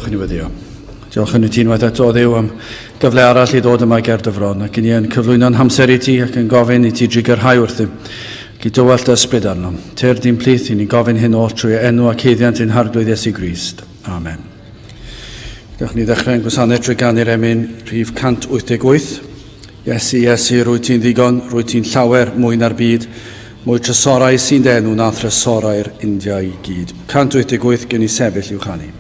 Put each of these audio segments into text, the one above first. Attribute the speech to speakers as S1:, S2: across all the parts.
S1: Dewch i ni weddio. Diolch yn i ti unwaith eto, Dduw, am gyfle arall i ddod yma ger dy fron, ac i ni yn cyflwyno'n hamser i ti ac yn gofyn i ti drigarhau wrthym, ac i dywallt dy ysbryd arnom. Tyr di'n plith i ni'n gofyn hyn oll trwy enw ac haeddiant ein Harglwydd Iesu Grist. Amen. Dewch ni ddechrau'n gwasanaeth trwy ganu'r emyn rhif 188. Iesu, Iesu, rwyt ti'n ddigon, rwyt ti'n llawer mwy na'r byd, mwy trysorau sy'n dy enw na thrysorau'r India i gyd. 188 gen i sefyll i'w chanu.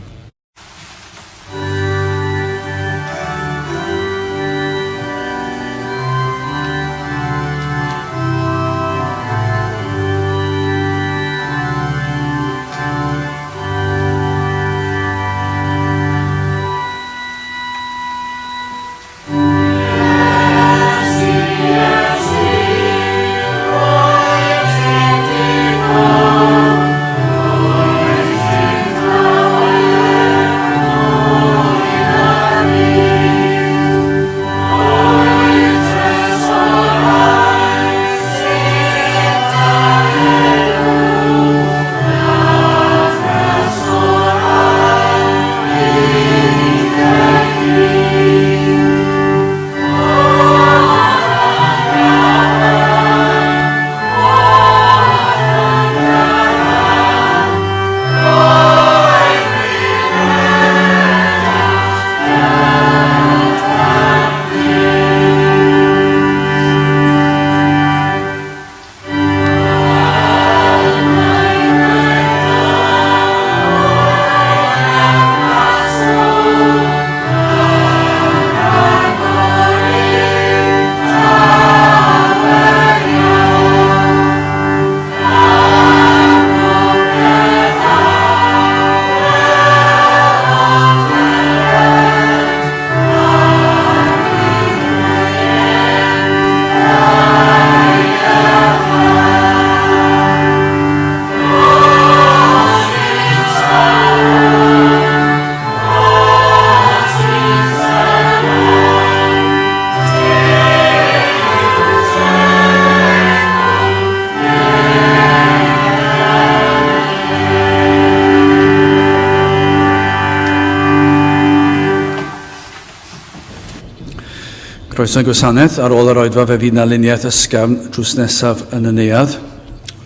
S1: Croeso i'n gwasanaeth. Ar ôl yr oedfa fe fydd 'na luniaeth ysgafn drws nesaf yn y neuadd.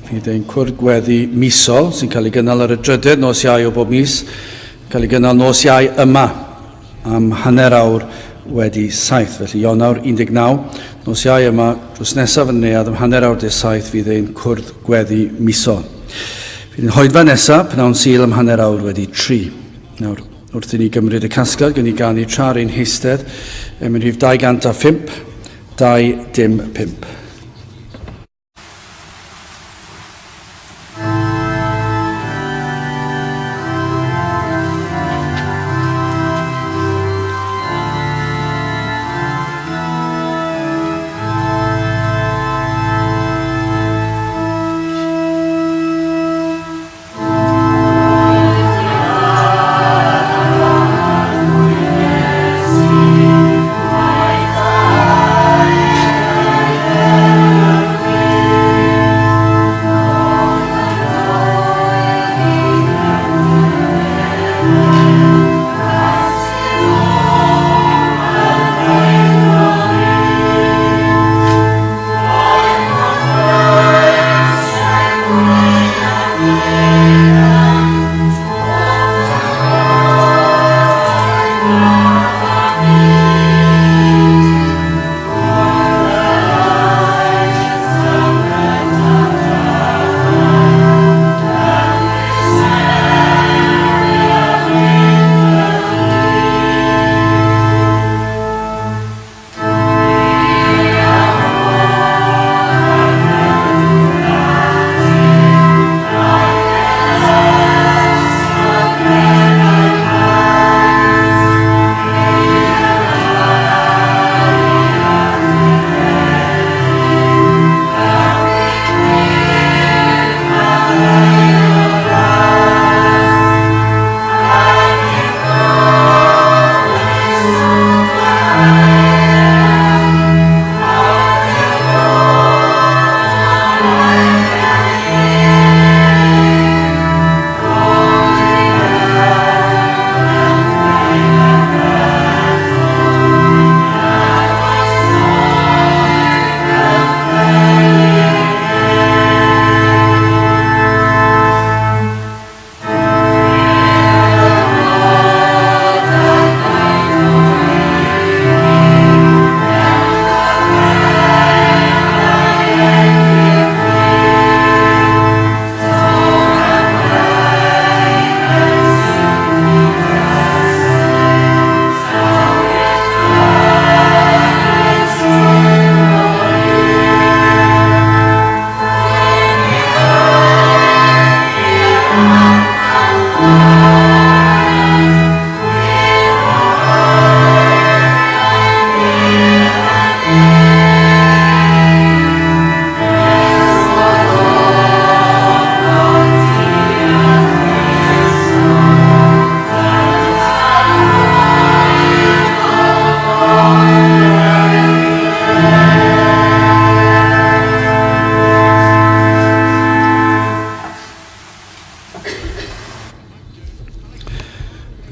S1: Fydd ein cwrdd gweddi misol sy'n cael ei gynnal ar y drydedd nos Iau o bob mis, cael ei gynnal nos Iau yma am 7:30. Felly Ionawr 19, nos Iau yma, drws nesaf yn y neuadd am 7:30 fydd ein cwrdd gweddi misol. Fydd ein hoedfa nesaf, pnawn Sul am 3:30. Nawr, wrth i ni gymryd y casgliad, gen i ganu tra ar ein heistedd, emyn rhif 205, 2 dim 5.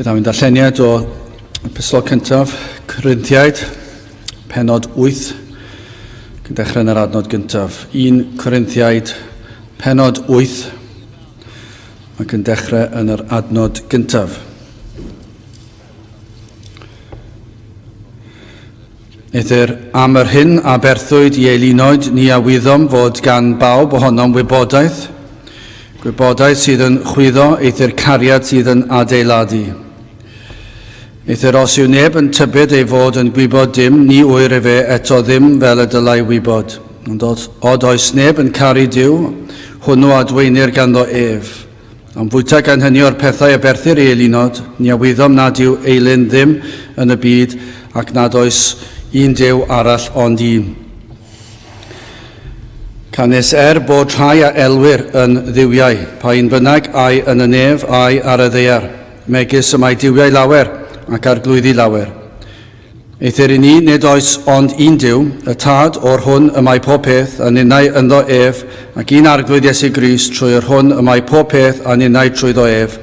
S1: Byddaf yn darlleniad o epistol cyntaf Corinthiaid, penod 8, ac yn dechrau yn yr adnod gyntaf. 1 Corinthiaid, penod 8, ac yn dechrau yn yr adnod gyntaf. Eithr am yr hyn a berthwyd i eilunod, ni a wyddom fod gan bawb ohonom wybodaeth, gwybodaeth sydd yn chwyddo, eithr cariad sydd yn adeiladu. Eithr os yw neb yn tybed ei fod yn gwybod dim, ni ŵyr efe eto ddim fel y dylai wybod. Ond od oes neb yn caru Duw, hwnnw a dweinir ganddo ef. Am fwyta gan hynny o'r pethau a berthir i eilunod, ni a wyddom nad yw eilun ddim yn y byd ac nad oes un Duw arall ond un. Canys er bod rhai a elwir yn dduwiau, pa un bynnag ai yn y nef ai ar y ddaear, megis y mae duwiau lawer ac arglwyddi lawer. Eithr i ni nid oes ond un Duw, y Tad, o'r hwn y mae pob peth, a ninnau ynddo ef, ac un Arglwydd Iesu Grist, trwy yr hwn y mae pob peth, a ninnau trwyddo ef.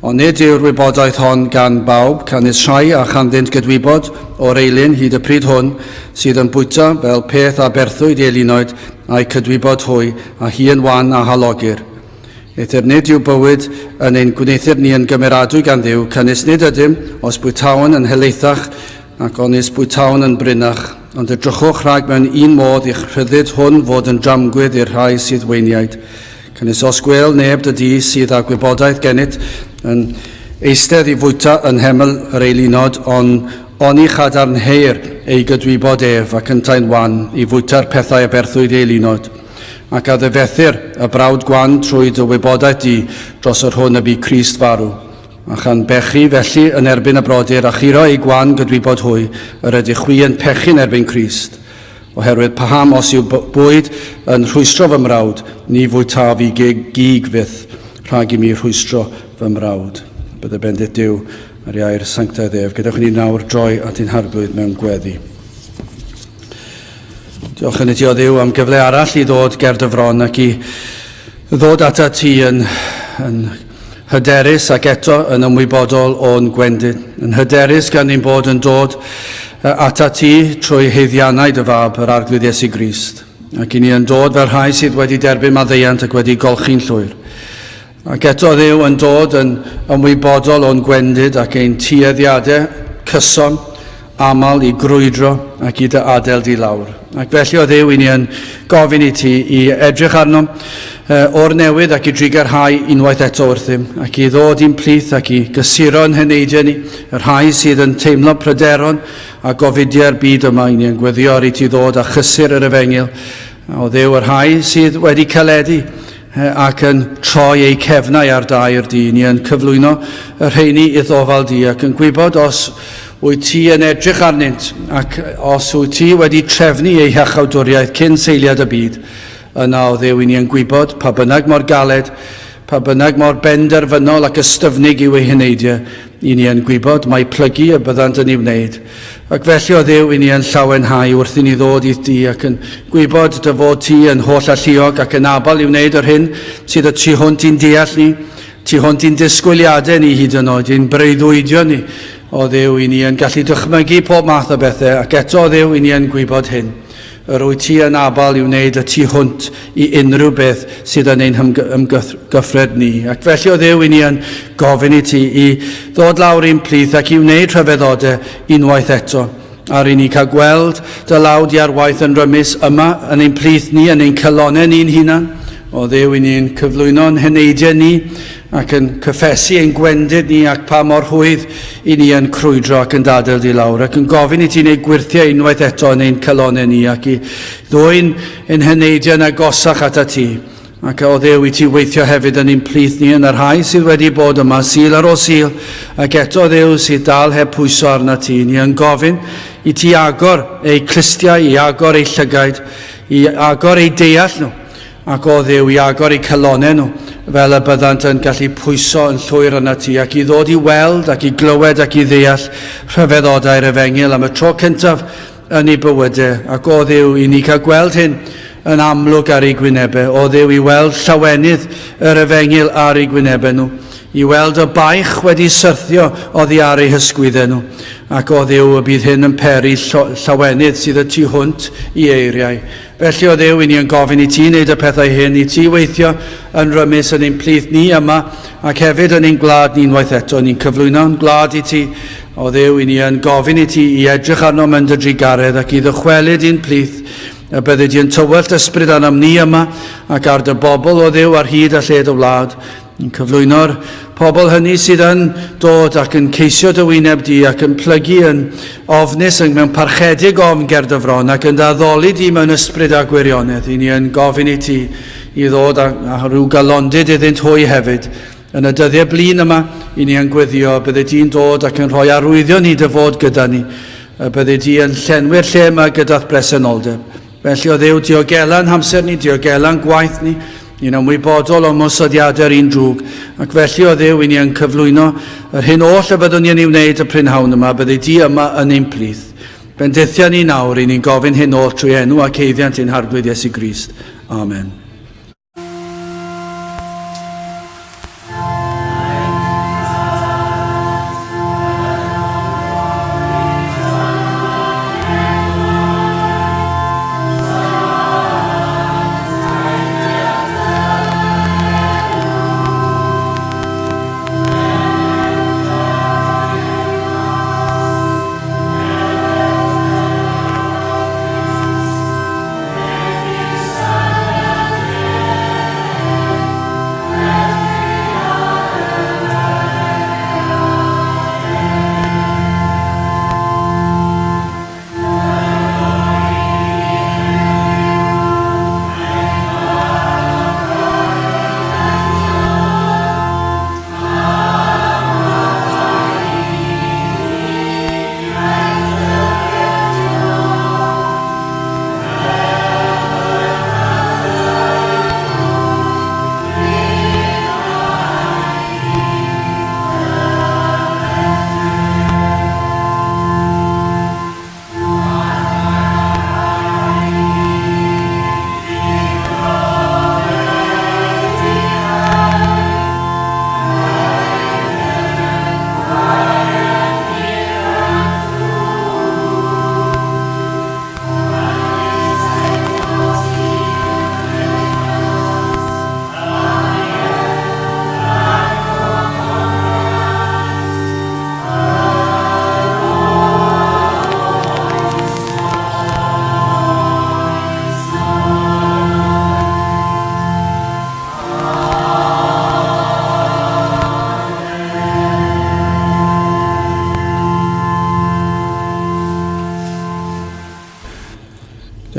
S1: Ond nid yw'r wybodaeth hon gan bawb, canys rhai a chanddynt gydwybod o'r eilun hyd y pryd hwn, sydd yn bwyta fel peth a berthwyd i eilunod, a'u cydwybod hwy, a hi yn wan a halogir. Eithr nid yw bywyd yn ein gwneuthur ni yn gymeradwy gan Dduw, canys nid ydym, os bwytawn yn helaethach, ac onis bwytawn yn brinnach. Ond edrychwch rhag mewn un modd i'ch rhyddid hwn fod yn dramgwydd i'r rhai sydd weiniaid. Canys os gwêl neb dy di sydd â gwybodaeth gennyt yn eistedd i fwyta yn nheml yr eilunod, on oni chadarnheir ei gydwybod ef, ac yntau'n wan, i fwyta'r pethau a berthwyd i eilunod. Ac a ddyfethir y brawd gwan trwy dy wybodaeth di dros yr hwn y bu Crist farw. A chan bechu felly yn erbyn y brodyr, a churo eu gwan gydwybod hwy, yr ydych chwi yn pechu yn erbyn Crist. Oherwydd paham os yw bwyd yn rhwystro fy mrawd, ni fwytaf i gig gig fyth, rhag i mi rhwystro fy mrawd. Bydde bendith Duw ar iair sanctaidd ef. Gadewch i ni nawr droi at ein Harglwydd mewn gweddi. Diolch yn i ti o Dduw am gyfle arall i ddod ger dy fron ac i ddod ata ti yn, yn hyderus ac eto yn ymwybodol o'n gwendid. Yn hyderus gan ein bod yn dod ata ti trwy haeddiannau dy fab, yr Arglwydd Iesu Grist. Ac i ni yn dod fel rhai sydd wedi derbyn maddeuant ac wedi golchi'n llwyr. Ac eto Dduw yn dod yn ymwybodol o'n gwendid ac ein tueddiadau cyson, aml i grwydro ac i dy adael di lawr. Ac felly o Dduw, i ni yn gofyn i ti i edrych arnom o'r newydd ac i drugarhau unwaith eto wrthym, ac i ddod i'n plith ac i gysuro yn heneidiau ni, y rhai sydd yn teimlo pryderon a gofidiau'r byd yma, i ni yn gweddio ar i ti ddod a chysur yr efengyl, o Dduw, y rhai sydd wedi caledu, ac yn troi eu cefnau ar dair di. Ni yn cyflwyno y rheini i'th ofal di ac yn gwybod os wyt ti yn edrych arnynt ac os wyt ti wedi trefnu eu hiachawdwriaeth cyn seiliad y byd, yna o Dduw i ni yn gwybod, pa bynnag mor galed, pa bynnag mor benderfynol ac ystyfnig yw eu heneidiau, i ni yn gwybod mai plygu y byddant yn ei wneud. Ac felly, o Dduw, i ni yn llawenhau wrth i ni ddod i'th dŷ ac yn gwybod dy fod ti yn holl alluog ac yn abl i wneud yr hyn sydd y tu hwnt i'n deall ni, tu hwnt i'n disgwyliadau ni hyd yn oed, i'n breuddwydion ni, o Dduw, i ni yn gallu dychmygu pob math o bethau, ac eto, o Dduw, i ni yn gwybod hyn. Yr wyt ti yn abl i wneud y tu hwnt i unrhyw beth sydd yn ein hymgyffred ni. Ac felly, o Dduw, i ni yn gofyn i ti i ddod lawr i'n plith ac i wneud rhyfeddodau unwaith eto. Ar i ni cael gweld dy law di ar waith yn rymus yma yn ein plith ni, yn ein calonnau ni'n hunan. O Dduw, i ni'n cyflwyno'n heneidiau ni ac yn cyffesu ein gwendid ni ac pa mor rhwydd i ni yn crwydro ac yn dadael di lawr ac yn gofyn i ti wneud gwyrthiau unwaith eto yn ein calonnau ni ac i ddwyn ein heneidiau'n agosach atat ti. Ac o Dduw i ti weithio hefyd yn ein plith ni yn y rhai sydd wedi bod yma Sul ar ôl Sul ac eto Dduw sydd dal heb pwyso arnat ti. Ni yn gofyn i ti agor eu clustiau, i agor eu llygaid, i agor eu deall nhw Ac o Dduw, i agor eu calonnau nhw, fel y byddant yn gallu pwyso yn llwyr arnat ti, ac i ddod i weld ac i glywed ac i ddeall rhyfeddodau'r Efengyl am y tro cyntaf yn eu bywydau. Ac o Dduw, i ni cael gweld hyn yn amlwg ar eu gwynebau. O Dduw, i weld llawenydd yr Efengyl ar eu gwynebau nhw. i weld y baich wedi syrthio oddi ar eu hysgwyddau nhw, ac o Dduw y bydd hyn yn peri llawenydd sydd y tu hwnt i eiriau. Felly o Dduw, i ni yn gofyn i ti wneud y pethau hyn, i ti weithio yn rymus yn ein plith ni yma, ac hefyd yn ein gwlad ni unwaith eto. Ni'n cyflwyno'n gwlad i ti, o Dduw, i ni yn gofyn i ti i edrych arnom yn dy drugaredd ac i ddychwelyd i'n plith, y byddi di yn tywallt ysbryd arnom ni yma ac ar dy bobl, o Dduw, ar hyd a lled y wlad. Yn cyflwyno'r pobl hynny sydd yn dod ac yn ceisio dy wyneb di ac yn plygu yn ofnus yn mewn parchedig ofn ger dy fron ac yn dy addoli di mewn ysbryd a gwirionedd. I ni yn gofyn i ti i ddod â, â rhyw galondid iddynt hwy hefyd. Yn y dyddiau blin yma, i ni yn gweddio, bydde di'n dod ac yn rhoi arwyddion i dy fod gyda ni. Bydde di yn llenwi'r lle yma gyda'th bresenoldeb. Felly, o Dduw, diogela'n hamser ni, diogela'n gwaith ni, ni'n ymwybodol o ymosodiadau'r un drwg, ac felly, o Dduw, i ni yn cyflwyno yr hyn oll y byddwn ni yn ei wneud y prynhawn yma, byddi di yma yn ein plith. Bendithia ni nawr, i ni'n gofyn hyn oll trwy enw ac eiddiant ein Harglwydd Iesu Grist. Amen.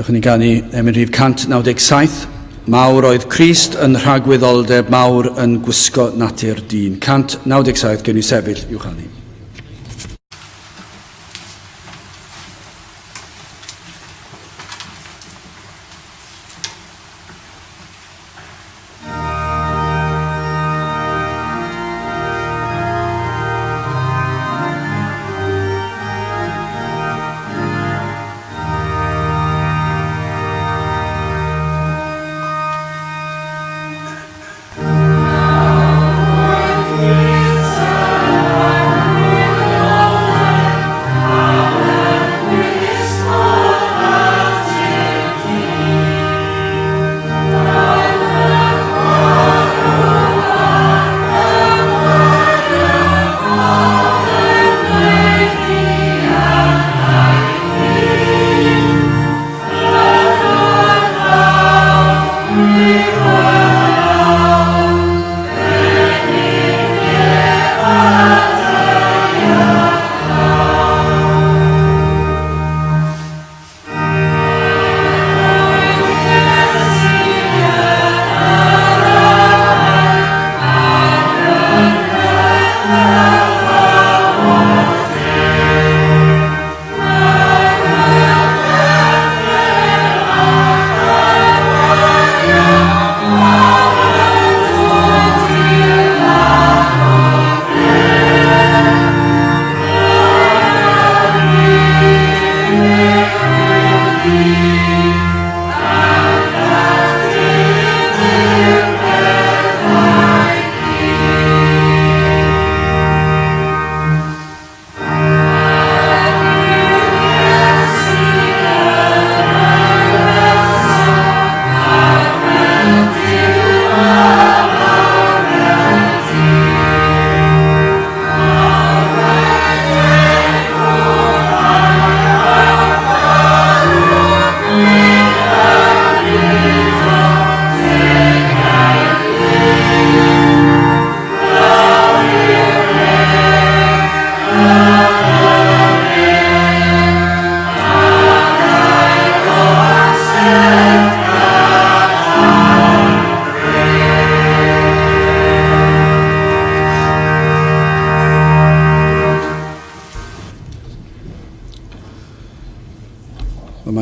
S1: Dewch i ni ganu emyn rhif 197. Mawr oedd Crist yn rhagwyddoldeb, mawr yn gwisgo natur dyn. 197 gen i sefyll i'w chanu.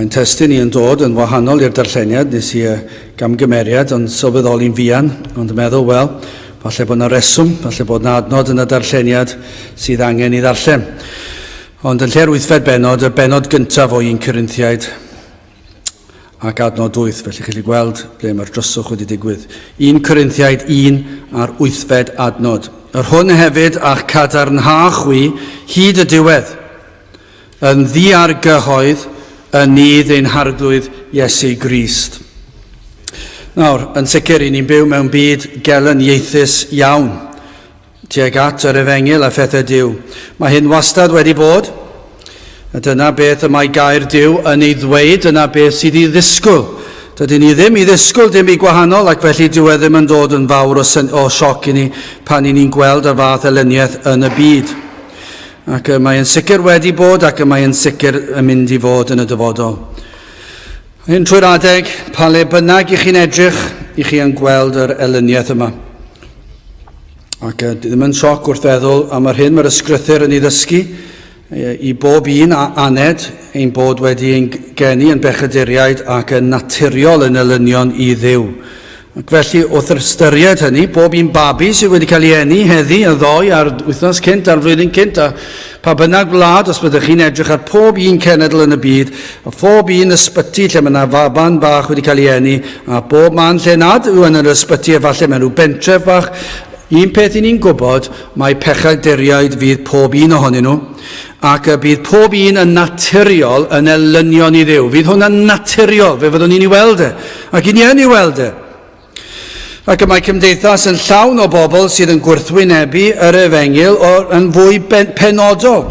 S1: Mae'n testun i yn dod yn wahanol i'r darlleniad, nes i y gamgymeriad, ond sylweddoli'n fuan, ond yn meddwl, wel, falle bod yna reswm, falle bod yna adnod yn y darlleniad sydd angen i ddarllen. Ond yn lle'r wythfed bennod, y bennod gyntaf o 1 Corinthiaid ac adnod 8, felly chi'n gallu gweld ble mae'r dryswch wedi digwydd. 1 Corinthiaid 1 a'r wythfed adnod. Yr hwn hefyd a'ch cadarnha chwi hyd y diwedd, Yn ddiargyhoedd yn nydd ein Harglwydd Iesu Grist. Nawr, yn sicr, i ni'n byw mewn byd gelyniaethus iawn tuag at yr efengyl a phethau Duw. Mae hyn wastad wedi bod, a dyna beth y mae gair Duw yn ei ddweud, dyna beth sydd i ddisgwyl. Dydyn ni ddim i ddisgwyl dim byd gwahanol, ac felly dyw e ddim yn dod yn fawr o, o sioc i ni pan i ni'n gweld y fath elyniaeth yn y byd. Ac y mae yn sicr wedi bod ac y mae yn sicr yn mynd i fod yn y dyfodol. Hyn trwy'r adeg, pa le bynnag i chi'n edrych, i chi yn gweld yr elyniaeth yma. Ac ddim yn sioc wrth feddwl am yr hyn mae'r ysgrythyr yn ei ddysgu i bob un a aned ein bod wedi ein geni yn bechaduriaid ac yn naturiol yn elynion i Dduw. Ac felly, wrth ystyried hynny, bob un babi sydd wedi cael ei eni heddi, y ddoe, a'r wythnos cynt, a'r flwyddyn cynt, a pa bynnag wlad, os byddwch chi'n edrych ar pob un cenedl yn y byd, a phob un ysbyty lle mae yna faban bach wedi cael ei eni, a bob man lle nad yw yn yr ysbyty, efallai mewn rhyw bentref bach, un peth i ni'n gwybod, mae pechaduriaid fydd pob un ohonyn nhw, ac y bydd pob un yn naturiol yn elynion i Dduw. Fydd hwnna'n naturiol, fe fyddwn ni'n ei weld e. Ac i ni yn ei weld e. Ac y mae cymdeithas yn llawn o bobl sydd yn gwrthwynebu yr efengyl o, yn fwy ben, penodol.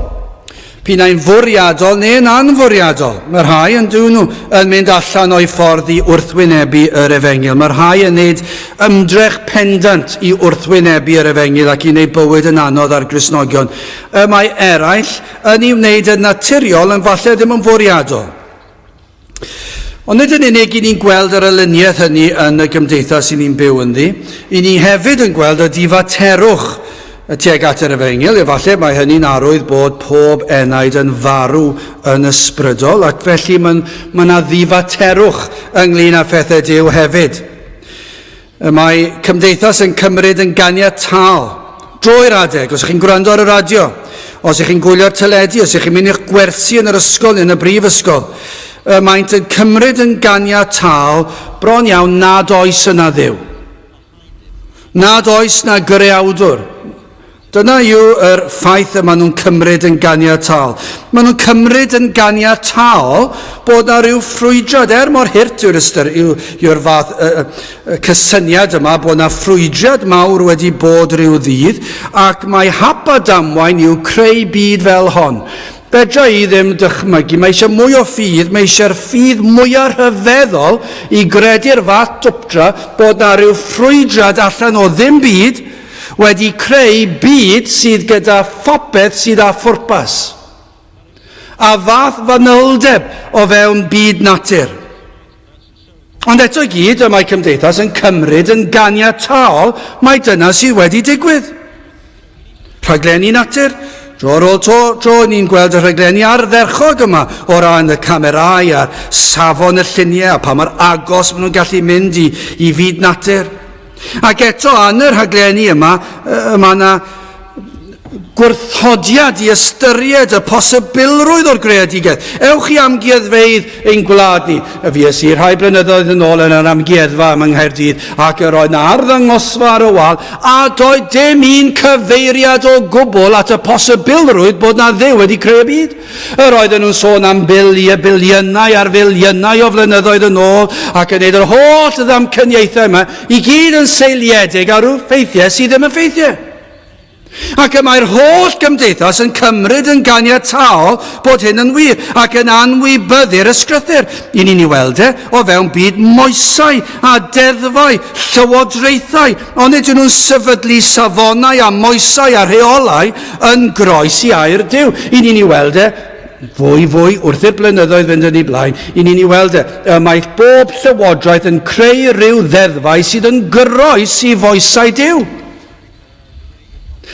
S1: P'un ai'n fwriadol neu'n anfwriadol. Mae rhai yn dyn nhw yn mynd allan o'i ffordd i wrthwynebu yr efengyl. Mae rhai yn neud ymdrech pendant i wrthwynebu yr efengyl ac i wneud bywyd yn anodd ar Gristnogion. Y mae eraill yn ei wneud yn naturiol yn falle ddim yn fwriadol. Ond nid yn unig i ni'n gweld yr elyniaeth hynny yn y gymdeithas i ni'n byw ynddi, i ni hefyd yn gweld y difaterwch y tuag at yr efengyl. Efallai mae hynny'n arwydd bod pob enaid yn farw yn ysbrydol, ac felly mae yna ddifaterwch ynglyn â phethau Duw hefyd. Y mae cymdeithas yn cymryd yn ganiataol drwy'r adeg, os ych chi'n gwrando ar y radio, os ych chi'n gwylio'r teledu, os ych chi'n mynd i'ch gwersi yn yr ysgol neu yn y brifysgol, y maent yn cymryd yn ganiataol bron iawn nad oes yna Dduw. Nad oes na greawdwr. Dyna yw yr ffaith y maen nhw'n cymryd yn ganiataol. Maen nhw'n cymryd yn ganiataol bod na rhyw ffrwydrad, er mor hurt yw'r ystyr, yw, yw'r fath y, y, y cysyniad yma bod na ffrwydrad mawr wedi bod rhyw ddydd, ac mae hap a damwain yw creu byd fel hon. Fedra i ddim dychmygu, mae eisiau mwy o ffydd, mae eisiau'r ffydd mwyaf rhyfeddol i gredu'r fath dwpdra bod na rhyw ffrwydrad allan o ddim byd, wedi creu byd sydd gyda phopeth sydd â phwrpas, a fath fanyldeb o fewn byd natur. Ond eto i gyd, y mae cymdeithas yn cymryd yn ganiataol mai dyna sydd wedi digwydd. Rhaglenni natur, dro ar ôl to, tro ni'n gweld y rhaglenni ardderchog yma o ran y camerâu a'r safon y lluniau a pa mor agos maen nhw'n gallu mynd i, i fyd natur. Ac eto, yn y rhaglenni yma, mae yna gwrthodiad i ystyried y posibilrwydd o'r greadigaeth. Ewch i amgueddfeydd ein gwlad ni. Y fues i rhai blynyddoedd yn ôl yn yr amgueddfa yma yng Nghaerdydd ac yr oedd 'na arddangosfa ar y wal a doedd dim un cyfeiriad o gwbl at y posibilrwydd bod 'na Dduw wedi creu y byd. Yr oedden nhw'n sôn am bili y biliynau ar filiynau o flynyddoedd yn ôl ac yn neud yr holl ddamcaniaethau yma i gyd yn seiliedig ar rhyw ffeithiau sydd ddim yn ffeithiau. Ac y mae'r holl gymdeithas yn cymryd yn ganiataol bod hyn yn wir ac yn anwybyddu'r ysgrythur. I ni'n ei weld e o fewn byd moesau a deddfau, llywodraethau, ond ydyn nhw'n sefydlu safonau a moesau a rheolau yn groes i air Duw. I ni'n ei weld e fwy fwy wrth i'r blynyddoedd fynd yn ei blaen, i ni'n ei weld e, y mae bob llywodraeth yn creu rhyw ddeddfau sydd yn groes i foesau Duw.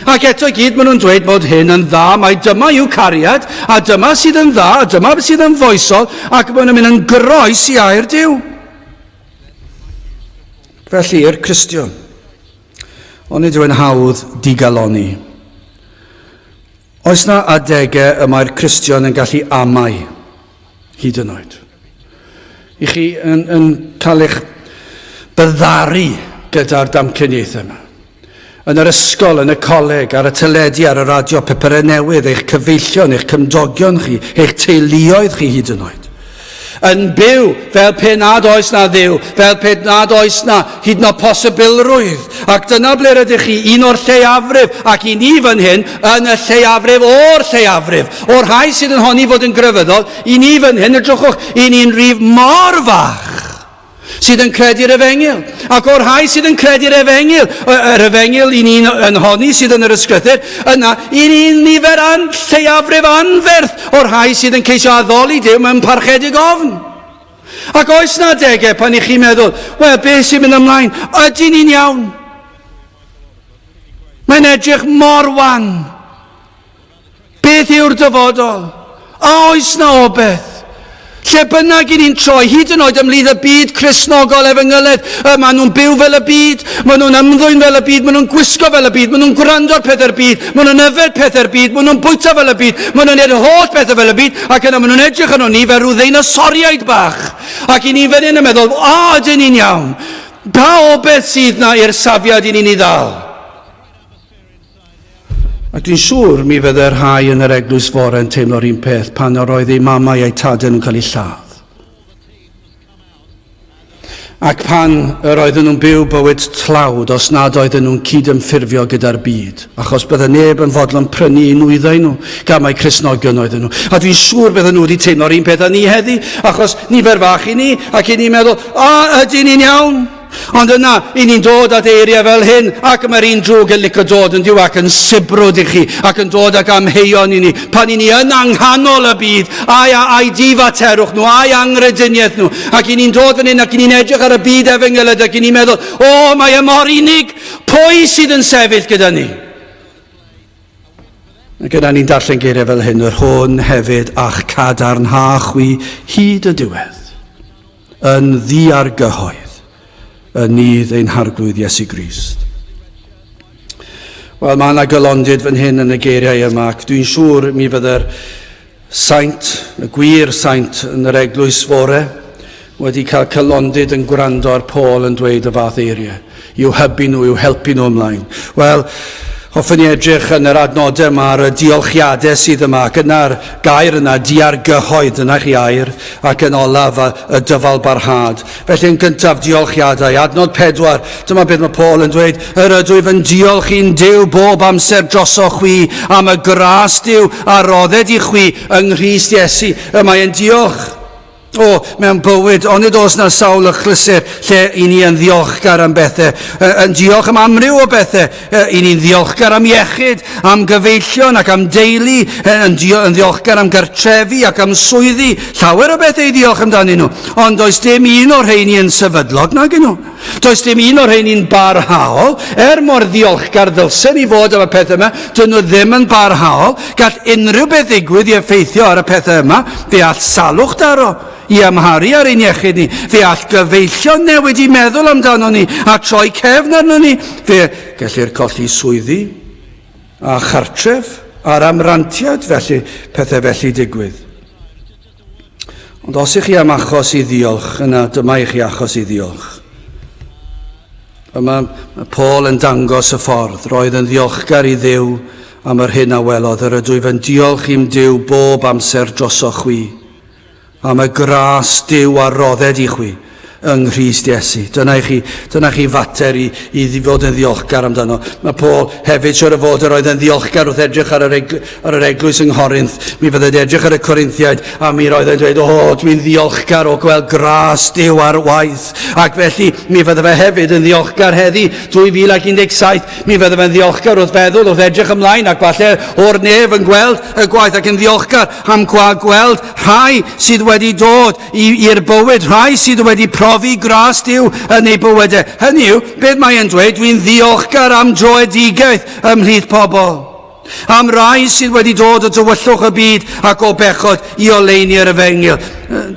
S1: Ac eto i gyd maen nhw'n dweud bod hyn yn dda, mai dyma yw cariad, a dyma sydd yn dda, a dyma sydd yn foesol, ac maen nhw'n mynd yn groes i air Duw. Felly, i'r Cristion, onid yw'n hawdd digalonni? Oes na adegau y mae'r Cristion yn gallu amau, hyd yn oed? I chi yn, yn cael eich byddaru gyda'r damcaniaethau yma. Yn yr ysgol, yn y coleg, ar y teledu, ar y radio, pepperau newydd, eich cyfeillion, eich cymdogion chi, eich teuluoedd chi hyd yn oed. Yn byw fel pe nad oes na Dduw, fel pe nad oes na hyd yn oed posibilrwydd. Ac dyna ble rydych chi, un o'r lleiafrif, ac i ni fan hyn, yn y lleiafrif o'r lleiafrif, o'r rhai sydd yn honni fod yn grefyddol, i ni fan hyn, edrychwch, i ni'n rif mor fach sydd yn credu'r efengyl. Ac o'r rhai sydd yn credu'r efengyl, yr efengyl i ni'n yn honni sydd yn yr ysgrythur, yna i ni'n nifer an, lleiafrif anferth o'r rhai sydd yn ceisio addoli Duw mewn parchedig ofn. Ac oes na adegau pan i chi'n meddwl, wel, beth sy'n mynd ymlaen? Ydy ni'n iawn? Mae'n edrych mor wan. Beth yw'r dyfodol? A oes na obeth? Lle bynnag i ni'n troi, hyd yn oed ymhlith y byd Cristnogol efengyledd, y maen nhw'n byw fel y byd, maen nhw'n ymddwyn fel y byd, maen nhw'n gwisgo fel y byd, maen nhw'n gwrando ar pethau'r byd, maen nhw'n yfed pethau'r byd, maen nhw'n bwyta fel y byd, maen nhw'n gwneud holl bethau fel y byd, ac yna maen nhw'n edrych arno ni fel rhyw ddeinosoriaid bach. Ac i ni fan hyn yn meddwl, a ydyn ni'n iawn? Pa obeth sydd na i'r safiad i ni'n ei ddal? Ac dwi'n siŵr mi fydde rhai yn yr eglwys fore yn teimlo'r un peth pan yr oedd eu mamau a'u tadau nhw'n cael eu lladd. Ac pan yr oedden nhw'n byw bywyd tlawd os nad oedden nhw'n cydymffurfio gyda'r byd, achos bydde neb yn fodlon prynu eu nwyddau nhw, gan mai Cristnogion oedden nhw. A dwi'n siŵr bydden nhw wedi teimlo'r un peth â ni heddi, achos nifer fach i ni, ac i ni'n meddwl, a ydyn ni'n iawn? Ond yna, i ni'n dod at eiriau fel hyn, ac mae'r un drwg yn licio dod yn diw ac yn sibrwd i chi, ac yn dod ag amheuon i ni, pan i ni yn anghanol y byd, a'i, a'i difaterwch nhw, a'i anghrediniaeth nhw, ac i ni'n dod fan hyn, ac i ni'n edrych ar y byd efengyled, ac i ni'n meddwl, o, mae e mor unig, pwy sydd yn sefyll gyda ni? Ac yna ni'n darllen geiriau fel hyn, yr hwn hefyd a'ch cadarnha chwi hyd y diwedd, yn ddiargyhoedd, yn nydd ein Harglwydd Iesu Grist. Wel, mae yna gylondid fan hyn yn y geiriau yma, ac dwi'n siŵr mi fydde'r Saint, y gwir saint yn yr eglwys fore, wedi cael cylondid yn gwrando ar Paul yn dweud y fath eiriau, i'w hybu nhw, i'w helpu nhw ymlaen. Wel, hoffwn i edrych yn yr adnodau yma ar y diolchiadau sydd yma, ac yna'r gair yna, diargyhoedd, dyna chi air, ac yn olaf y dyfal barhad. Felly yn gyntaf, diolchiadau. Adnod 4, dyma beth mae Paul yn dweud, Yr ydwyf yn diolch i'n Duw bob amser drosoch chwi am y gras Duw a rodded i chwi yng Nghrist Iesu. Y mae yn diolch. O, mewn bywyd, onid oes na sawl achlysur lle i ni yn ddiolchgar am bethau, yn diolch am amryw o bethau, i ni'n ddiolchgar am iechyd, am gyfeillion ac am deulu, yn, yn ddiolchgar am gartrefi ac am swyddi, llawer o bethau i ddiolch amdanyn nhw. Ond does dim un o'r rheini yn sefydlog nag nhw. Does dim un o'r rheini'n barhaol. Er mor ddiolchgar ddylsen ni fod am y pethau yma, dyn nhw ddim yn barhaol. Gall unrhyw beth ddigwydd i effeithio ar y pethau yma. Fe all salwch daro i amharu ar ein iechyd ni. Fe all gyfeillion newid i meddwl amdano ni a troi cefn arno ni. Fe gellir colli swyddi a chartref a'r amrantiad, felly pethau felly digwydd. Ond os ych chi am achos i ddiolch, yna dyma i chi achos i ddiolch. Yma mae Paul yn dangos y ffordd. Roedd yn ddiolchgar i Dduw am yr hyn a welodd. Yr ydwyf yn diolch i'm Duw bob amser drosoch chwi, am y gras Duw a rodded i chwi yng Nghrist Iesu. Dyna i chi, dyna chi fater i, i fod yn ddiolchgar amdano. Mae Paul hefyd, siwr o fod, yr oedd yn ddiolchgar wrth edrych ar yr, egl, ar yr eglwys yng Nghorinth. Mi fyddai'n edrych ar y Corinthiaid a mi roedd e'n dweud, o, oh, dwi'n ddiolchgar o gweld gras Duw ar waith. Ac felly, mi fydde fe hefyd yn ddiolchgar heddi, 2017, mi fydde fe'n ddiolchgar wrth feddwl, wrth edrych ymlaen, ac falle o'r nef yn gweld y gwaith ac yn ddiolchgar am gweld rhai sydd wedi dod i'r bywyd, rhai sydd wedi profi profi gras Duw yn eu bywydau. Hynny yw, beth mae e'n dweud, dwi'n ddiolchgar am droedigaeth ymhlith pobl. Am rai sydd wedi dod o dywyllwch y byd ac o bechod i oleuni yr efengyl.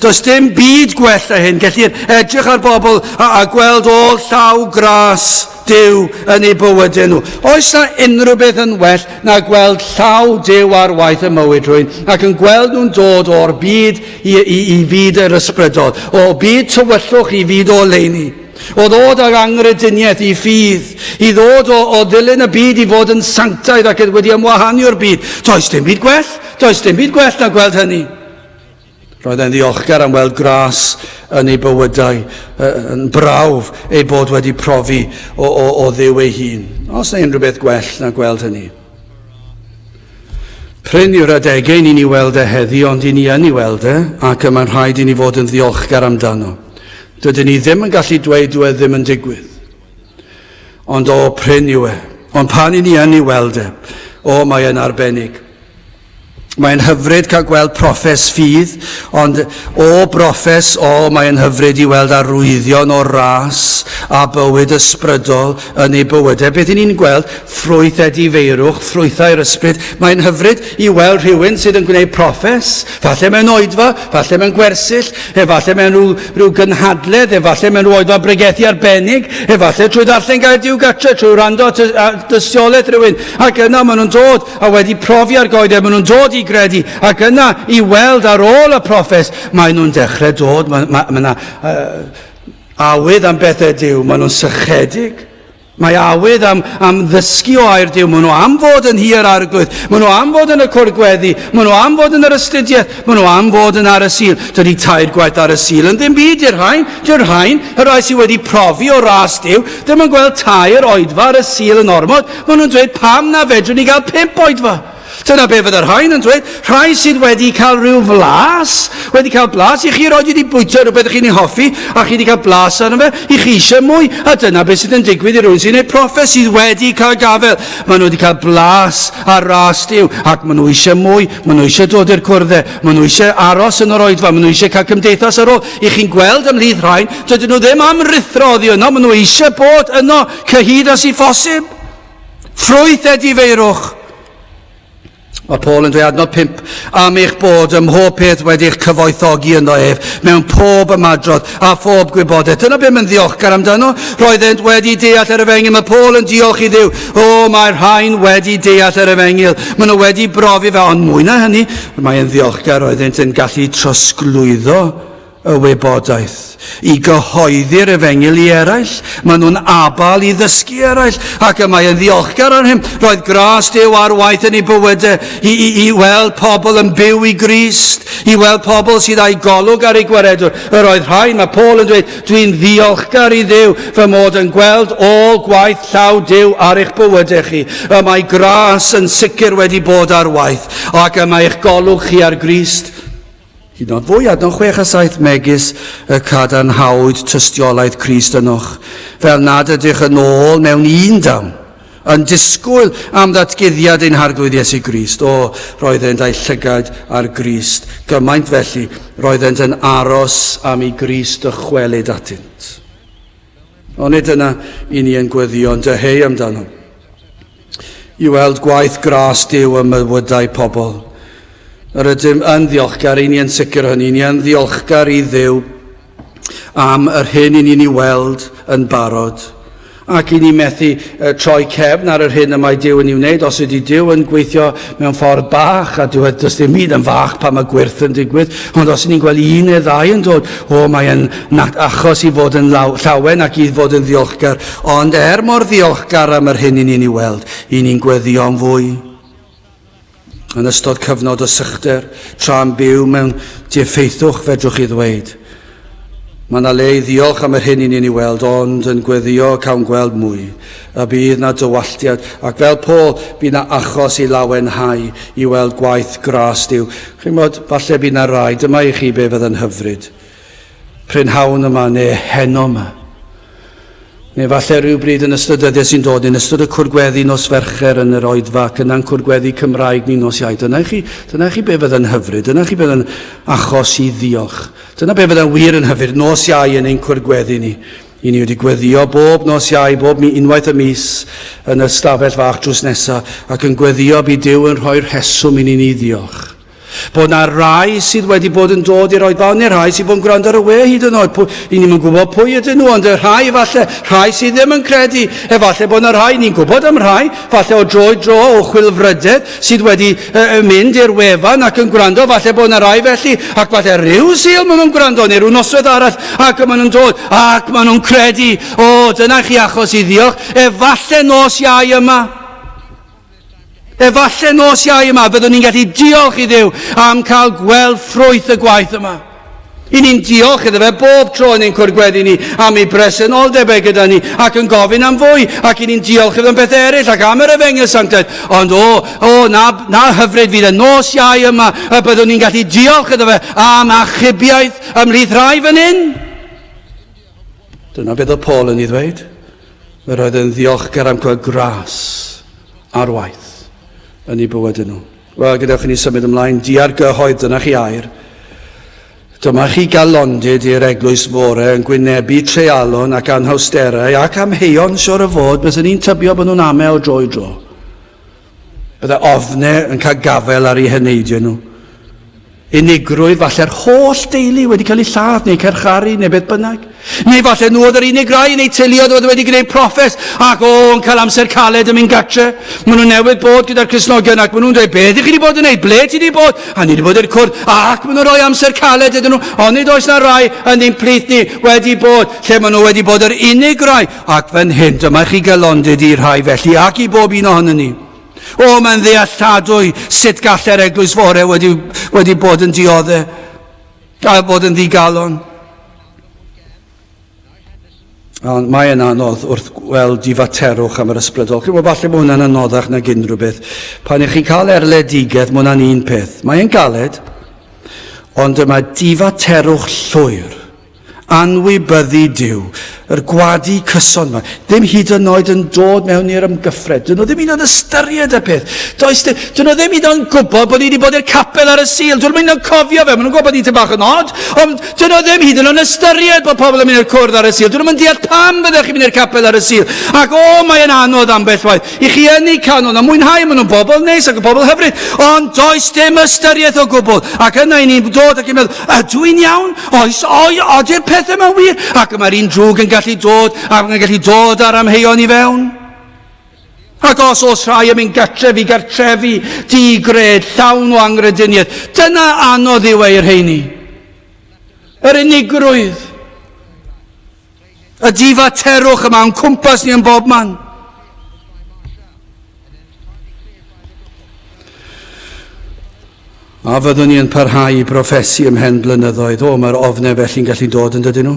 S1: Does dim byd gwell na hyn. Gellir edrych ar bobl a, a gweld ôl llaw gras Duw yn eu bywydau nhw. Oes na unrhyw beth yn well na gweld llaw Duw ar waith y mywyd rhywun ac yn gweld nhw'n dod o'r byd i, i, i fyd yr ysbrydol, o byd tywyllwch i fyd o oleuni? O ddod ag anghrediniaeth i ffydd, i ddod o, o ddilyn y byd i fod yn sanctaidd ac wedi ymwahanu o'r byd. Does dim byd gwell, does dim byd gwell na gweld hynny. Roedd e'n ddiolchgar am weld gras yn ei bywydau, yn brawf ei bod wedi profi o, o, o Dduw ei hun. Os na unrhyw beth gwell na gweld hynny. Prin yw'r adegau ni'n ei weld e heddi, ond i ni yn ei weld e, ac y mae'n rhaid i ni fod yn ddiolchgar amdano. Dydyn ni ddim yn gallu dweud dyw e ddim yn digwydd. Ond o, prin yw e. Ond pan i ni yn ei weld e, o, mae e'n arbennig. Mae'n hyfryd cael gweld proffes ffydd, ond o broffes, o, mae'n hyfryd i weld arwyddion o ras a bywyd ysbrydol yn ei bywydau. Beth i ni'n gweld? Ffrwyth edifeirwch, ffrwythau'r ysbryd. Mae'n hyfryd i weld rhywun sydd yn gwneud proffes, falle mewn oedfa, falle mewn gwersyll, efallai mewn rhyw, rhyw gynhadledd, efallai mewn rhyw oedfa bregethu arbennig, efallai trwy ddarllen gair Duw gartre, trwy wrando at dystiolaeth rhywun, ac yna maen nhw'n dod a wedi profi ar goeden, maen nhw'n dod i gredu, ac yna i weld ar ôl y proffes, maen nhw'n dechrau dod, mae ma, ma yna uh, awydd am bethau Duw, maen nhw'n sychedig. Mae awydd am, am ddysgu o air Duw, maen nhw am fod yn hir arglwydd, maen nhw am fod yn y cwr gweddi, maen nhw am fod yn yr astudiaeth, maen nhw am fod yn ar y Sul. Dydy tair gwaith ar y Sul yn ddim byd i'r rhain, dyw'r rhain, y rhai sydd wedi profi o ras Duw, ddim yn gweld tair oedfa ar y Sul yn ormod, Maen nhw'n dweud, pam na fedrwn ni gael pump oedfa? Dyna be fydde'r rhain yn dweud. Rhai sydd wedi cael rhyw flas, wedi cael blas, i chi roed wedi bwyta rhywbeth chi'n ei hoffi, a chi wedi cael blas arno fe, i chi eisiau mwy. A dyna beth sydd yn digwydd i rhywun sy'n ei proffes, sydd wedi cael gafael. Maen nhw wedi cael blas ar ras Duw, ac maen nhw eisiau mwy, maen nhw eisiau dod i'r cwrddau, maen nhw eisiau aros yn yr oedfa, maen nhw eisiau cael cymdeithas ar ôl. I chi'n gweld ymhlith rhain, dydyn nhw ddim am ruthro oddi yno, maen nhw eisiau bod yno Cyhyd â sy'n phosib. Ffrwyth edifeirwch. Mae Paul yn dweud adnod 5, am eich bod ym mhob peth wedi'ch cyfoethogi ynddo ef, mewn pob ymadrodd a phob gwybodaeth. Dyna beth mae'n ddiolchgar amdano. Roeddent wedi deall yr efengyl. Mae Paul yn diolch i Dduw. O, mae'r rhain wedi deall yr efengyl. Maen nhw wedi brofi fe, ond mwy na hynny, mae'n ddiolchgar roeddent yn gallu trosglwyddo y wybodaeth, i gyhoeddi'r efengyl i eraill. Maen nhw'n abal i ddysgu eraill, ac y mae yn ddiolchgar ar hyn. Roedd gras Duw ar waith yn ei bywydau i, i, i weld pobl yn byw i Grist, i weld pobl sydd â'i golwg ar ei gwaredwr. Yr oedd rhai, mae Paul yn dweud, dwi'n ddiolchgar i Dduw fy mod yn gweld ôl gwaith llaw Duw ar eich bywydau chi. Y mae gras yn sicr wedi bod ar waith, ac y mae eich golwg chi ar Grist. Hyd yn oed fwy, adnod 6 a 7, megis y cadarnhawyd tystiolaeth Crist ynoch, fel nad ydych yn ôl mewn un dawn, yn disgwyl am ddatguddiad ein Harglwydd Iesu Grist. O, roeddent a'u llygaid ar Grist, gymaint felly, roeddent yn aros am i Grist dychwelyd atynt. Onid dyna i ni yn gweddio yn dyheu amdano? I weld gwaith gras Duw ym mywydau pobl. Yr ydym yn ddiolchgar, i ni yn sicr o hynny, ni yn ddiolchgar i Dduw am yr hyn i ni'n ei weld yn barod. Ac i ni methu troi cefn ar yr hyn y mae Duw yn ei wneud. Os ydy Duw yn gweithio mewn ffordd bach, a dyw e, does dim byd yn fach pan mae gwyrth yn digwydd, ond os ni'n gweld un neu ddau yn dod, o, mae e'n achos i fod yn llawen ac i fod yn ddiolchgar. Ond er mor ddiolchgar am yr hyn i ni'n ei weld, i ni'n gweddio am fwy. Yn ystod cyfnod o sychder, tra'n byw mewn diffeithwch, fedrwch chi ddweud. Mae yna le i ddiolch am yr hyn i ni'n ei weld, ond yn gweddio cawn gweld mwy. Y bydd na dywalltiad, ac fel Paul, bydd na achos i lawenhau i weld gwaith gras Duw. Chi'n bod, falle bydd na rai, dyma i chi be fydd yn hyfryd. Prynhawn yma neu heno yma. Neu falle rhywbryd yn ystod dyddiau sy'n dod, neu'n ystod y cwrgweddi nos Fercher yn yr oedfa, ac yna'n cwrgweddi Cymraeg ni nos Iau. Dyna i chi, dyna i chi be fydda'n hyfryd, dyna i chi be fydda'n achos i ddiolch. Dyna be fydda'n wir yn hyfryd, nos Iau yn ein cwrgweddi ni. I ni wedi gweddio bob nos Iau, bob mi, unwaith y mis, yn y stafell fach drws nesa, ac yn gweddio bu Duw yn rhoi rheswm i ni ni ddiolch. Bod na rai sydd wedi bod yn dod i'r oedfa, neu rhai sydd bod yn gwrando ar y we hyd yn oed. Pwy, i ni'n gwybod pwy ydyn nhw, ond y rhai falle, rhai sydd ddim yn credu, efallai bod na rhai, ni'n gwybod am rhai, falle o dro i dro o chwilfrydedd sydd wedi uh, mynd i'r wefan ac yn gwrando, falle bod na rai felly, ac falle rhyw Sul maen nhw'n gwrando, neu rhyw noswaith arall, ac maen nhw'n dod, ac maen nhw'n credu, o, dyna chi achos i ddiolch, efallai nos Iau yma. Efallai nos Iau yma fyddwn ni'n gallu diolch i Dduw am cael gweld ffrwyth y gwaith yma. I ni'n diolch iddo fe bob tro yn ein cwrgweddi ni am ei bresenoldeb e gyda ni ac yn gofyn am fwy ac i ni'n diolch iddo am bethau eraill ac am yr efengyl sanctaidd. Ond o, o, na, na hyfryd fydd y nos Iau yma y byddwn ni'n gallu diolch iddo fe am achubiaeth ymhlith rhai fan hyn. Dyna beth oedd Paul yn ei ddweud. Yr oedd yn ddiolchgar am gweld gras ar waith yn ei bywyd nhw. Wel, gadewch i ni symud ymlaen. Diargyhoedd, dyna chi air. Dyma chi galondid i'r eglwys fore yn gwynebu treialon ac anhawsterau ac amheuon siwr o fod, byswn ni'n tybio bod nhw'n ame o dro i dro. Bydde ofne yn cael gafael ar eu heneidiau nhw. Unigrwydd, falle'r holl deulu wedi cael eu lladd neu carcharu neu beth bynnag. Neu falle nhw oedd yr unig rai yn eu teuluoedd oedd wedi gwneud proffes ac o, yn cael amser caled yn mynd gatre. Maen nhw newydd bod gyda'r Cristnogion ac maen nhw'n dweud, beth ych chi wedi bod yn neud? Ble ti wedi bod? A ni wedi bod i'r cwrdd ac maen nhw'n rhoi amser caled iddyn nhw. Ond nid oes na rai yn ein plith ni wedi bod lle maen nhw wedi bod yr unig rai. Ac fan hyn, dyma chi galondid i'r rhai felly ac i bob un ohonon ni. O, mae'n ddealladwy sut gallai'r eglwys fore wedi, wedi bod yn diodde a bod yn ddigalon. Ond mae'n anodd wrth gweld difaterwch am yr ysbrydol. Chi'n gwybod, falle bod hwnna'n anoddach nag unrhyw beth. Pan ych chi'n cael erledigaeth, mae hwnna'n un peth. Mae'n galed, ond y mae difaterwch llwyr Anwybyddu Duw, yr gwadu cyson 'ma, ddim hyd yn oed yn dod mewn i'r ymgyffred. Dyn nhw ddim hyd yn oed ystyried y peth. Does dim, dyn nhw ddim hyd yn oed yn gwybod bod ni wedi bod i'r capel ar y Sul. Dyn nhw'n hyd yn oed cofio fe. Maen nhw'n gwybod bod ni tipyn bach yn od, ond dyn nhw ddim hyd yn oed yn ystyried bod pobl yn mynd i'r cwrdd ar y Sul. Dyn nhw'n deall pam fyddech chi'n mynd i'r capel ar y Sul. Ac o, mae'n anodd ambell waith. I chi yn eu canol, a mwynhau, maen nhw'n bobl neis ac yn bobl hyfryd, ond does dim ystyriaeth o gwbl. Ac yna i ni'n dod ac yn meddwl, ydw i'n iawn? Oes, oi, ody'r pethau yma'n wir? Ac mae'r un drwg yn gallu dod, ac yn gallu dod ar amheuon i fewn. Ac os oes rhai yn mynd gartref i gartrefi di-gred, llawn o angrediniaeth, dyna anodd yw e i'r rheini. Yr unigrwydd. Y difaterwch yma o'n cwmpas ni yn bob man. A fyddwn ni yn parhau i broffesu ymhen blynyddoedd? O, mae'r ofnau felly'n gallu dod yn dydyn nhw.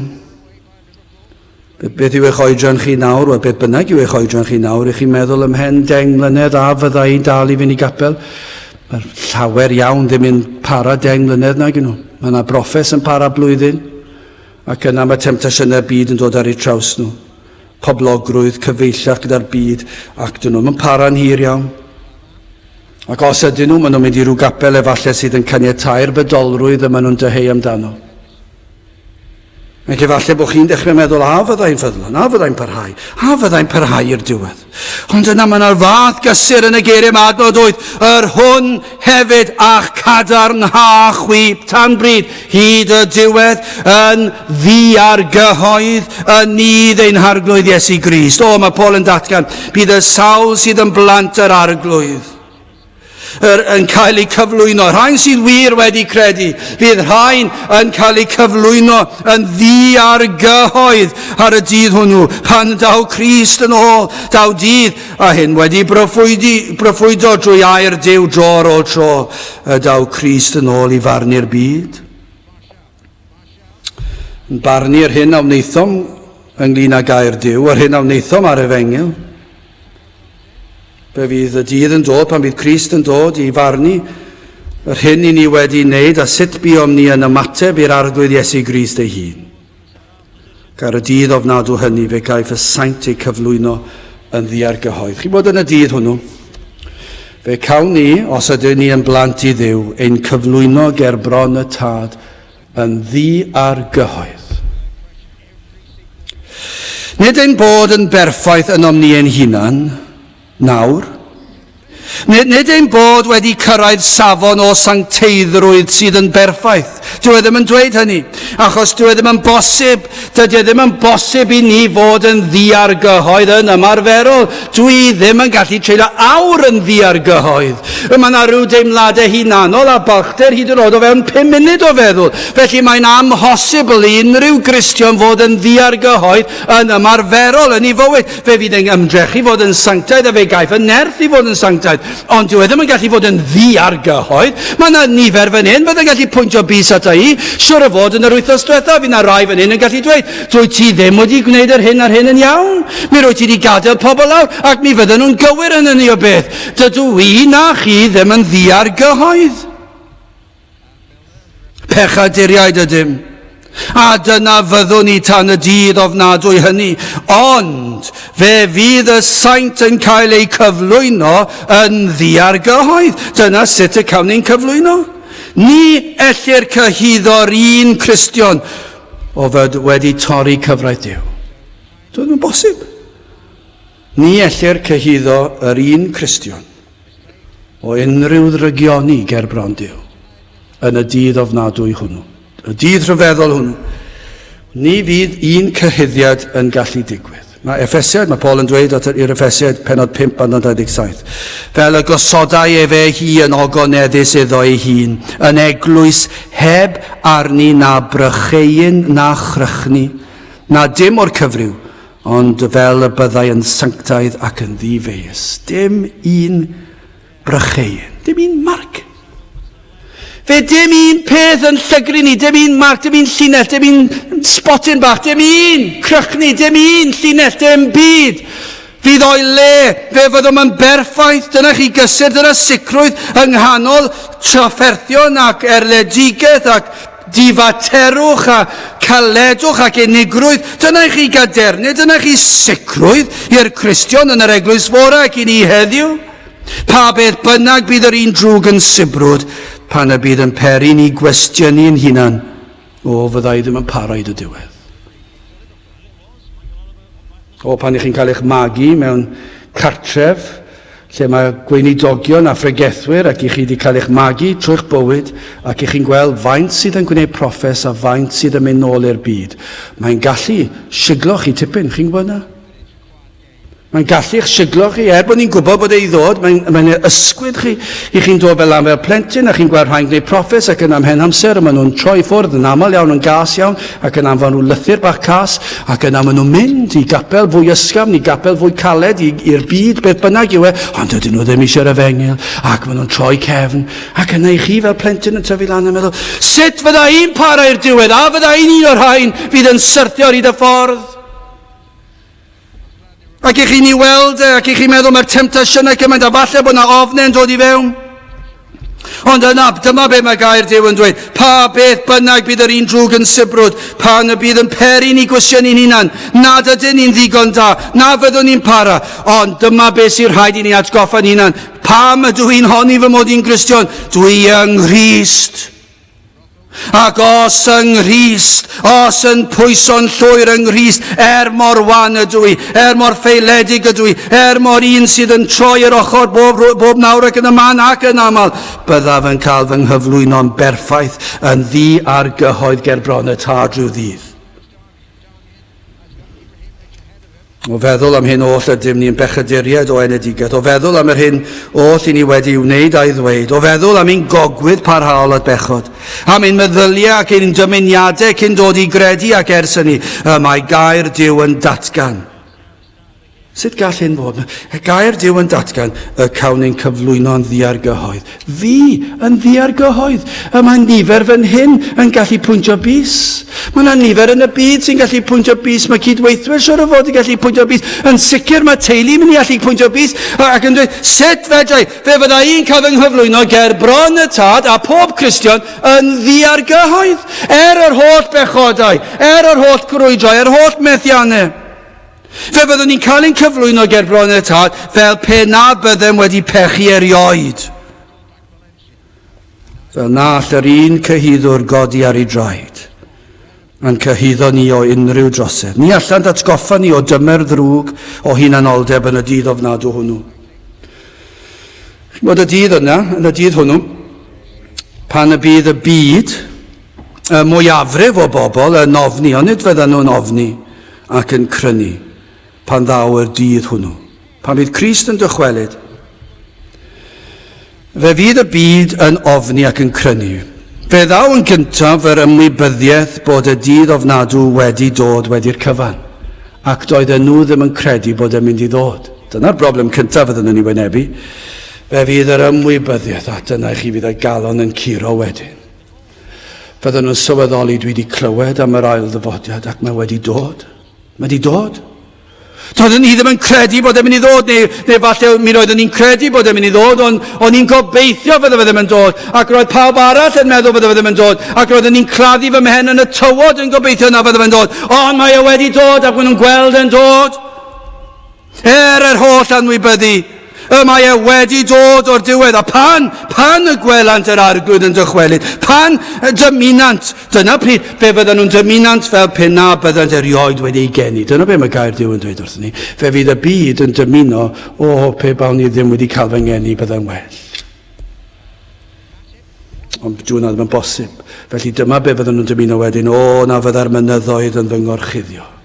S1: Beth yw eich oedran chi nawr? Wel, beth bynnag yw eich oedran chi nawr, ych chi'n meddwl ymhen 10 mlynedd a fydda i'n dal i fynd i gapel? Mae'r llawer iawn ddim yn para 10 mlynedd nag nhw. Mae yna broffes yn para blwyddyn. Ac yna mae temtasiynau'r byd yn dod ar eu traws nhw. Poblogrwydd, cyfeillach gyda'r byd, ac dyn nhw'm yn para'n hir iawn. Ac os ydyn nhw, maen nhw'n mynd i ryw gapel efallai sydd yn caniatáu'r bydolrwydd y maen nhw'n dyheu amdano. Ac efallai bod chi'n dechrau meddwl, a fyddai'n ffyddlon, a fyddai'n parhau, a fyddai'n parhau i'r diwedd. Ond yna mae yna'r fath gysur yn y geiriau yma, adnod 8, yr hwn hefyd a'ch cadarnha chwi tan bryd, hyd y diwedd, yn ddiargyhoedd, yn nydd ein Harglwydd Iesu Grist. O, mae Paul yn datgan, bydd y sawl sydd yn blant yr Arglwydd yr, yn cael eu cyflwyno. Rhain sydd wir wedi credu, bydd rhain yn cael eu cyflwyno yn ddiargyhoedd ar y dydd hwnnw. Pan daw Crist yn ôl, daw dydd, a hyn wedi broffwydi, broffwydo drwy air Duw dro ar ôl tro, y daw Crist yn ôl i farnu'r byd. Yn barnu yr hyn a wnaethom ynglyn â gair Duw, yr hyn a wnaethom ar efengyl. Fe fydd y dydd yn dod pan fydd Crist yn dod i farnu yr hyn i ni wedi wneud a sut buom ni yn ymateb i'r Arglwydd Iesu Grist ei hun. Ac ar y dydd ofnadw hynny fe gaiff y saint eu cyflwyno yn ddiargyhoedd. Chi'n bod yn y dydd hwnnw, fe cawn ni, os ydyn ni yn blant i Dduw, ein cyflwyno ger bron y Tad yn ddiargyhoedd. Nid ein bod yn berffaith ynom ni ein hunan, nawr. Nid, nid ein bod wedi cyrraedd safon o sancteiddrwydd sydd yn berffaith. Dyw e ddim yn dweud hynny, achos dyw e ddim yn bosib. Dydy e ddim yn bosib i ni fod yn ddiargyhoedd yn ymarferol. Dwi ddim yn gallu treulio awr yn ddiargyhoedd. Mae yna rhyw deimladau hunanol a balchder hyd yn oed o fewn pum munud o feddwl. Felly mae'n amhosibl i unrhyw Gristion fod yn ddiargyhoedd yn ymarferol yn ei fywyd. Fe fydd e'n ymdrechu fod yn sanctaidd a fe gaiff y nerth i fod yn sanctaidd, ond dyw e ddim yn gallu fod yn ddu ar gyhoedd. Mae yna nifer fan hyn fydd yn gallu pwyntio bys ata i. Siwr o fod yn yr wythnos diwethaf, fydd yna rai fan hyn yn gallu dweud, dwyt ti ddim wedi gwneud yr hyn a'r hyn yn iawn. Mi rwyt ti wedi gadael pobl lawr, ac mi fydden nhw'n gywir yn hynny o beth. Dydw i na chi ddim yn ddu ar gyhoedd. Pechaduriaid ydym, a dyna fyddwn ni tan y dydd ofnadwy hynny, ond fe fydd y saint yn cael eu cyflwyno yn ddiargyhoedd. Dyna sut y cawn ni'n cyflwyno. Ni ellir cyhuddo'r un Cristion o fod wedi torri cyfraith Duw. Dyw e ddim yn bosib. Ni ellir cyhuddo yr un Cristion o unrhyw ddrygioni ger bron Duw yn y dydd ofnadwy hwnnw, y dydd rhyfeddol hwnnw. Ni fydd un cyhuddiad yn gallu digwydd. Mae Effesiaid, mae Paul yn dweud at i'r Effesiaid, penod 5, adnod 27, fel y gosodai efe hi yn ogoneddus iddo ei hun, yn eglwys heb arni na brycheuyn na chrychni, na dim o'r cyfryw, Ond fel y byddai yn sanctaidd ac yn ddi-feius, dim un brycheuyn, dim un marc. Fe dim un peth yn llygru ni, dim un marc, dim un llinell, dim un spotyn bach, dim un crychni, dim un llinell, dim byd. Fydd o'i le, fe fyddwn yn berffaith, dyna chi gysur, dyna sicrwydd yng nghanol trafferthion ac erledigaeth ac Difaterwch a caledwch ac unigrwydd, dyna i chi gadernid, dyna i chi sicrwydd i'r Cristion yn yr eglwys fore ac i ni heddiw. Pa beth bynnag bydd yr un drwg yn sibrwd, pan y bydd yn peri ni gwestiynu'n hunan, o, fydda i ddim yn para hyd y diwedd. O, pan ych chi'n cael eich magu mewn cartref lle mae gweinidogion a phregethwyr ac i chi wedi cael eich magu trwy'ch bywyd ac i chi'n gweld faint sydd yn gwneud proffes a faint sydd yn mynd nôl i'r byd, mae'n gallu siglo chi tipyn, chi'n gwybod na? Mae'n gallu eich siglo chi, er bod ni'n gwybod bod e i ddod, mae'n mae ysgwyd chi, i chi'n dod fel am fel plentyn a chi'n gweld rhai'n gwneud proffes ac yna ymhen amser a maen nhw'n troi ffwrdd yn aml iawn yn gas iawn ac yn anfon nhw lythyr bach cas ac yna maen nhw'n mynd i gapel fwy ysgafn, i gapel fwy caled, i'r byd, beth bynnag yw e, ond dydyn nhw ddim eisiau'r efengyl ac maen nhw'n troi cefn ac yna i chi fel plentyn yn tyfu lan yn meddwl, sut fydda i'n para i'r diwedd a fydda i'n un o'r rhain fydd yn syrthio ar hyd y ffordd? Ac i chi'n ei weld e, ac i chi'n meddwl mae'r temtasiynau cymaint, a falle bod yna ofnau yn dod i fewn. Ond yna, dyma be mae gair Duw yn dweud. Pa beth bynnag bydd yr un drwg yn sibrwd, pan y bydd yn peri ni gwestiynu'n hunan, nad ydyn ni'n ddigon da, na fyddwn ni'n para. Ond dyma be sy'n rhaid i ni atgoffa'n hunan. Pam ydw i'n honni fy mod i'n Gristion? Dwi yng Nghrist. Ac os yng Nghrist, os yn pwyso'n llwyr yng Nghrist, er mor wan ydw i, er mor ffaeledig ydw i, er mor un sydd yn troi yr ochr bob, bob nawr ac yn y man ac yn aml, byddaf yn cael fy nghyflwyno'n berffaith yn ddi ar gyhoedd ger bron y Tad rhyw ddydd. O feddwl am hyn oll ydym ni'n bechaduriaid o enedigaeth, o feddwl am yr hyn oll i ni wedi wneud a'i ddweud, o feddwl am ein gogwydd parhaol at bechod, am ein meddyliau ac ein dymuniadau cyn dod i gredu ac ers hynny, y mae gair Duw yn datgan. Sut gall hyn fod? Mae gair Duw yn datgan y cawn ein cyflwyno yn ddiargyhoedd. Fi yn ddiargyhoedd. Y mae nifer fan hyn yn gallu pwyntio bys. Mae yna nifer yn y byd sy'n gallu pwyntio bys. Mae cydweithwyr siwr o fod yn gallu pwyntio bys. Yn sicr mae teulu mynd i allu pwyntio bys ac yn dweud, sut fedrai? Fe fydda i'n cael fy nghyflwyno ger bron y tad a pob Cristion yn ddiargyhoedd. Er yr holl bechodau, er yr holl grwydrau, er holl methiannau. Fe fyddwn ni'n cael ein cyflwyno ger bron y Tad fel pe na byddem wedi pechu erioed. Fel na all yr un cyhuddwr godi ar ei draed, a'n cyhuddo ni o unrhyw drosedd. Ni allant atgoffa ni o dymer ddrwg o hunanoldeb yn y dydd ofnadw hwnnw. Chi'n gwybod y dydd yna, yn y dydd hwnnw, pan y bydd y byd, y mwyafrif o bobl yn ofni, ond nid fyddan nhw'n ofni ac yn crynu pan ddaw yr dydd hwnnw. Pan fydd Crist yn dychwelyd, fe fydd y byd yn ofni ac yn crynu. Fe ddaw yn gyntaf yr ymwybyddiaeth bod y dydd ofnadw wedi dod wedi'r cyfan, ac doedden nhw ddim yn credu bod e'n mynd i ddod. Dyna'r broblem cyntaf fydden nhw'n ei wynebu. Fe fydd yr ymwybyddiaeth, a dyna i chi fydd y galon yn curo wedyn. Fydden nhw'n sylweddoli dwi wedi clywed am yr ail ddyfodiad ac mae wedi dod. Mae wedi dod. Doeddwn ni ddim yn credu bod e'n mynd i ddod, neu, neu falle mi roeddwn ni'n credu bod e'n mynd i ddod, ond o'n i'n gobeithio fydde fe ddim yn dod, ac roedd pawb arall yn meddwl fydde fe ddim yn dod, ac roeddwn ni'n claddu fy mhen yn y tywod yn gobeithio na fydde fe'n dod, ond mae e wedi dod ac maen nhw'n gweld e'n dod. Er yr holl anwybyddu, y mae e wedi dod o'r diwedd, a pan, pan y gwelant yr arglwydd yn dychwelyd, pan y dymunant, dyna pryd, fe fyddan nhw'n dymunant fel pe na byddant erioed wedi ei geni. Dyna be mae gair Duw yn dweud wrthyn ni. Fe fydd y byd yn dymuno, o, pe bawn ni ddim wedi cael fy ngeni, byddai'n well. Ond dyw hwnna ddim yn bosib. Felly dyma be fyddan nhw'n dymuno wedyn, o, na fydda'r mynyddoedd yn fy ngorchuddio.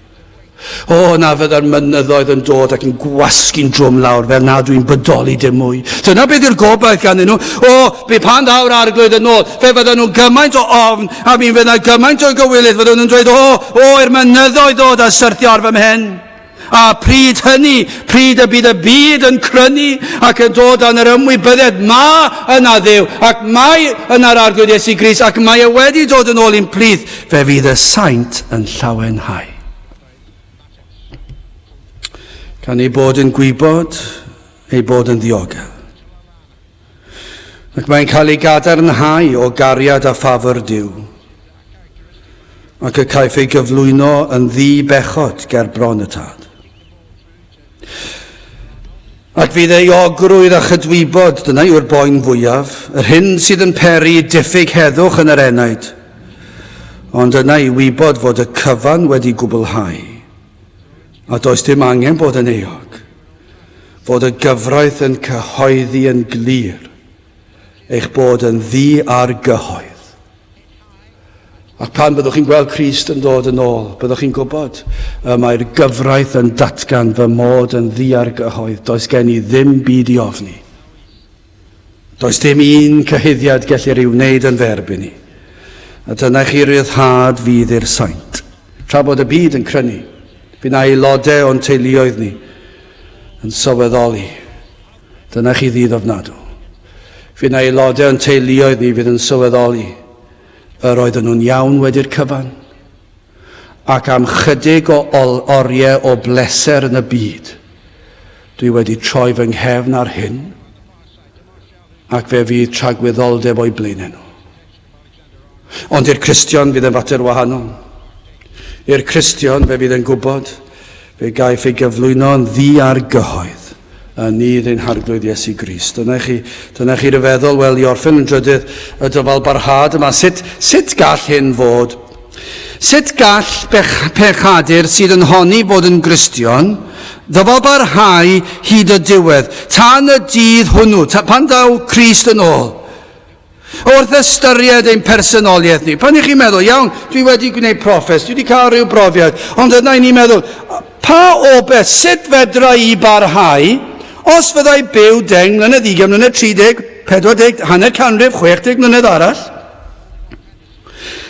S1: O, na fydda'r mynyddoedd yn dod ac yn gwasgu'n drwm lawr fel na dwi'n bodoli dim mwy. Dyna beth yw'r gobaith ganddyn nhw. O, bu pan ddaw'r arglwydd yn ôl, fe fyddan nhw'n gymaint o ofn a mi fydda gymaint o gywilydd, fyddan nhw'n dweud, o, o, i'r mynyddoedd ddod a syrthio ar fy mhen. A pryd hynny, pryd y bydd y byd yn crynu ac yn dod dan yr ymwybyddiaeth, ma yna Dduw, ac mae yna'r Arglwydd Iesu Grist, ac mae e wedi dod yn ôl i'n plith, fe fydd y saint yn llawenhau. Gan ei bod yn gwybod ei bod yn ddiogel. Ac mae'n cael ei gadarnhau o gariad a ffafr Duw. Ac y caiff ei gyflwyno yn ddi-bechod ger bron y Tad. Ac fydd euogrwydd a chydwybod, dyna yw'r boen fwyaf, yr hyn sydd yn peri diffyg heddwch yn yr enaid. Ond yna i wybod fod y cyfan wedi gwblhau, a does dim angen bod yn euog, fod y gyfraith yn cyhoeddi yn glir eich bod yn ddi ar gyhoedd. Ac pan byddwch chi'n gweld Crist yn dod yn ôl, byddwch chi'n gwybod y mae'r gyfraith yn datgan fy mod yn ddiargyhoedd. Does gen i ddim byd i ofni. Does dim un cyhuddiad gellir ei wneud yn fy erbyn i. A dyna chi ryddhad fydd i'r saint. Tra bod y byd yn crynu, fydd na aelodau o'n teuluoedd ni yn sylweddoli. Dyna chi ddydd ofnadw. Fydd na aelodau o'n teuluoedd ni fydd yn sylweddoli Yr oedden nhw'n iawn wedi'r cyfan, ac am chydig o oriau o bleser yn y byd, dwi wedi troi fy nghefn ar hyn, ac fe fydd tragwyddoldeb o'u blaenau nhw. Ond i'r Cristion fydd yn fater wahanol. I'r Cristion fe fydd yn gwybod fe gaiff ei gyflwyno yn ddi ar gyhoedd yn nydd ein Harglwydd Iesu Grist. Dyna chi, dyna chi ryfeddol, wel, i orffen yn drydydd, y dyfalbarhad yma. Sut, sut gall hyn fod? Sut gall bech, pechadur sydd yn honni bod yn Gristion ddyfalbarhau hyd y diwedd, tan y dydd hwnnw, ta, pan ddaw Crist yn ôl? Wrth ystyried ein personoliaeth ni, pan i chi'n meddwl, iawn, dwi wedi gwneud proffes, dwi wedi cael rhyw brofiad, ond yna i ni'n meddwl, pa obaith, sut fedra i barhau, os fyddai byw 10 mlynedd, 20 mlynedd, 30, 40, hanner canrif, 60 mlynedd arall?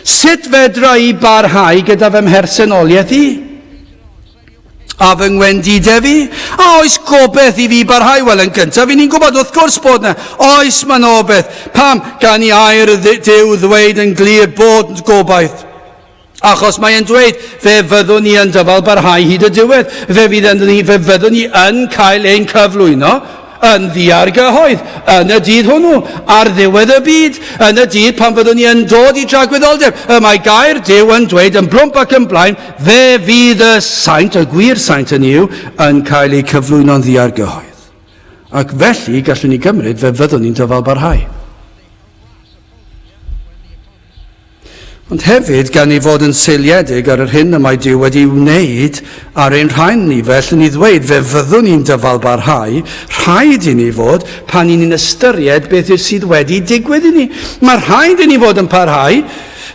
S1: Sut fedra i barhau gyda fy mhersonoliaeth i? A fy ngwendidau fi? A oes gobeith i fi barhau? Wel, yn gyntaf, i ni'n gwybod wrth gwrs bod yna. Oes, mae yna obeith. Pam? Gan i air Duw ddweud yn glir bod gobaith. Achos mae e'n dweud, fe fyddwn ni yn dyfal barhau hyd y diwedd. Fe, fydd yn, fe fyddwn ni yn cael ein cyflwyno yn ddiargyhoedd yn y dydd hwnnw, ar ddiwedd y byd, yn y dydd pan fyddwn ni yn dod i dragwyddoldeb. Y mae gair Duw yn dweud yn blwmp ac yn blaen, fe fydd y saint, y gwir saint yn yw, yn cael eu cyflwyno'n ddiargyhoedd. Ac felly, gallwn ni gymryd, fe fyddwn ni'n dyfal barhau. Ond hefyd, gan ei fod yn seiliedig ar yr hyn y mae Duw wedi'i wneud ar ein rhan ni, fe allwn ni ddweud, fe fyddwn ni'n dyfalbarhau, rhaid i ni fod, pan i ni'n ystyried beth yw sydd wedi digwydd i ni. Mae rhaid i ni fod yn parhau.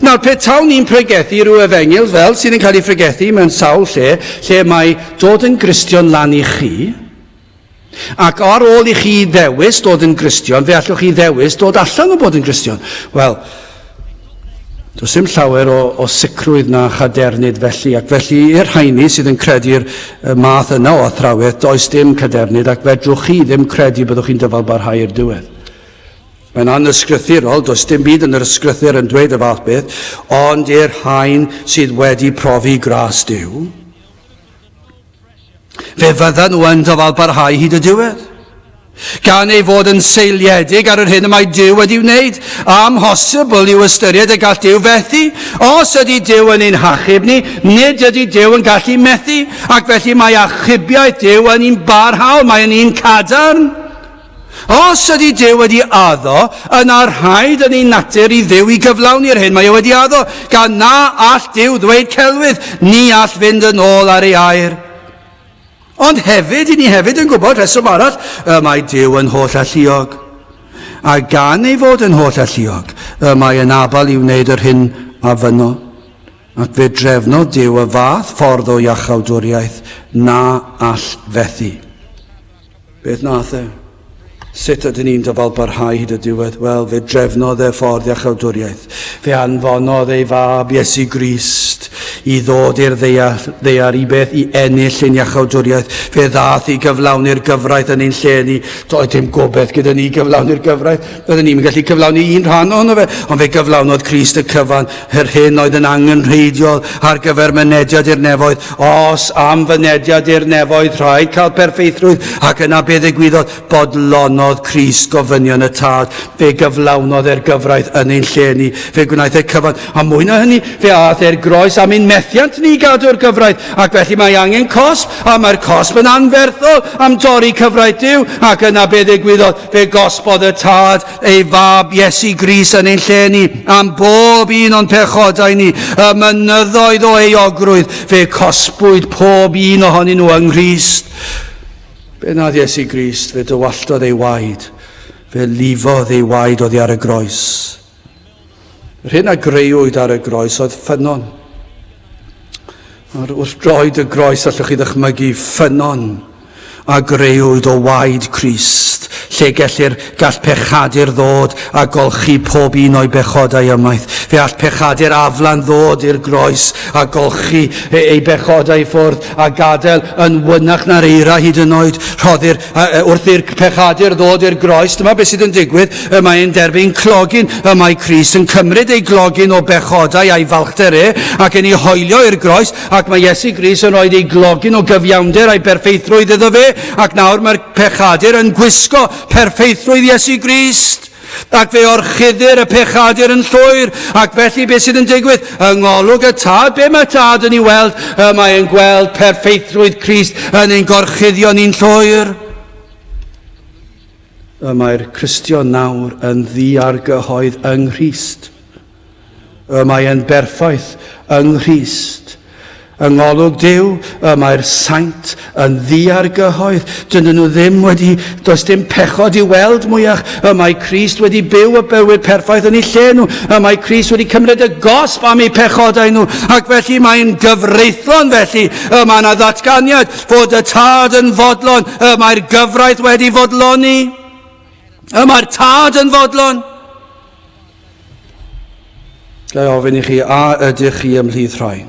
S1: Nawr, pe tawn ni'n pregethu rhyw efengyl fel sydd yn cael ei phregethu mewn sawl lle, lle mae dod yn Gristion lan i chi, Ac ar ôl i chi ddewis dod yn Gristion, fe allwch chi ddewis dod allan o bod yn Gristion. Wel, does dim llawer o, o sicrwydd na chadernid felly, ac felly i'r rhaini sydd yn credu'r math yna o athrawiaeth, does dim cadernid, ac fedrwch chi ddim credu byddwch chi'n dyfal barhau i'r diwedd. Mae'n anysgrythurol, does dim byd yn yr ysgrythur yn dweud y fath beth, ond i'r rhain sydd wedi profi gras Duw, Fe fyddan nhw yn dyfalbarhau hyd y diwedd. Gan ei fod yn seiliedig ar yr hyn y mae Duw wedi wneud, amhosibl yw ystyried y gall Duw fethu. Os ydy Duw yn ein hachub ni, nid ydy Duw yn gallu methu, ac felly mae achubiaeth Duw yn un barhaol, mae yn un cadarn. Os ydy Duw wedi addo, yna rhaid yn ei natur i Dduw i gyflawni'r hyn mae e wedi addo, gan na all Duw ddweud celwydd, ni all fynd yn ôl ar ei air. Ond hefyd, i ni hefyd yn gwybod, rheswm arall, y mae Duw yn holl alluog. A gan ei fod yn holl alluog, y mae yn abal i wneud yr hyn a fynno. Ac fe drefnodd Duw y fath ffordd o iachawdwriaeth na all fethu. Beth nath e? Sut ydyn ni'n dyfalbarhau hyd y diwedd? Wel, fe drefnodd e ffordd iachawdwriaeth. Fe anfonodd ei fab Iesu Grist i ddod i'r ddaear, ddaear i beth? I ennill ein iachawdwriaeth. Fe ddath i gyflawni'r gyfraith yn ein lle ni. Doedd dim gobeith gyda ni gyflawni'r gyfraith. Byddwn ni'n gallu cyflawni un rhan ohono fe, ond fe gyflawnodd Crist y cyfan, yr hyn oedd yn angenrheidiol ar gyfer mynediad i'r nefoedd. Os am fynediad i'r nefoedd rhaid cael perffeithrwydd, ac yna be ddigwyddodd? Bodlonodd Crist gofynion y Tad. Fe gyflawnodd e'r gyfraith yn ein lle ni. Fe gwnaeth e cyfan. A mwy na hynny, fe aeth e'r groes am ein methiant ni i gadw'r gyfraith. Ac felly mae angen cosb, a mae'r cosb yn anferthol am dorri cyfraith Duw. Ac yna be ddigwyddodd? Fe gosbodd y Tad ei Fab Iesu Grist yn ein lle ni, am bob un o'n pechodau ni, y mynyddoedd o euogrwydd, fe cosbwyd pob un ohonyn nhw yng Nghrist. Be nath Iesu Grist? Fe dywalltodd ei waed, fe lifodd ei waed oddi ar y groes. Yr hyn a greuwyd ar y groes oedd ffynnon. Ar wrth droed y groes allwch chi ddychmygu ffynnon a greuwyd o waed Crist, lle gellir gall pechadur ddod a golchi pob un o'i bechodau ymaith. Fe all pechadur aflan ddod i'r groes a golchi ei bechodau i ffwrdd a gadael yn wynach na'r eira hyd yn oed. Rhoddir Wrth i'r pechadur ddod i'r groes, dyma beth sydd yn digwydd, y mae e'n derbyn clogyn, y mae Crist yn cymryd ei glogyn o bechodau a'i falchder e, ac yn ei hoelio i'r groes, ac mae Iesu Grist yn rhoi ei glogyn o gyfiawnder a'i berffeithrwydd iddo fe, ac nawr mae'r pechadur yn gwisgo perffeithrwydd Iesu Grist. Ac fe orchuddir y pechadur yn llwyr, ac felly beth sydd yn digwydd? Yng ngolwg y Tad, be mae Tad yn ei weld? Y mae yn gweld perffeithrwydd Crist yn ein gorchuddio ni'n llwyr. Y mae'r Cristion nawr yn ddiargyhoedd yng Nghrist. Y mae e'n berffaith yng Nghrist. Yng ngolwg Duw, y mae'r saint yn ddiargyhoedd. Dyn nhw ddim wedi, does dim pechod i'w weld mwyach. Y mae Crist wedi byw y bywyd perffaith yn eu lle nhw. Y mae Crist wedi cymryd y gosb am eu pechodau nhw. Ac felly mae'n gyfreithlon felly. Y mae yna ddatganiad fod y Tad yn fodlon. Y mae'r gyfraith wedi fodloni. Y mae'r Tad yn fodlon. Ga i ofyn i chi, a ydych chi ymhlith rhain?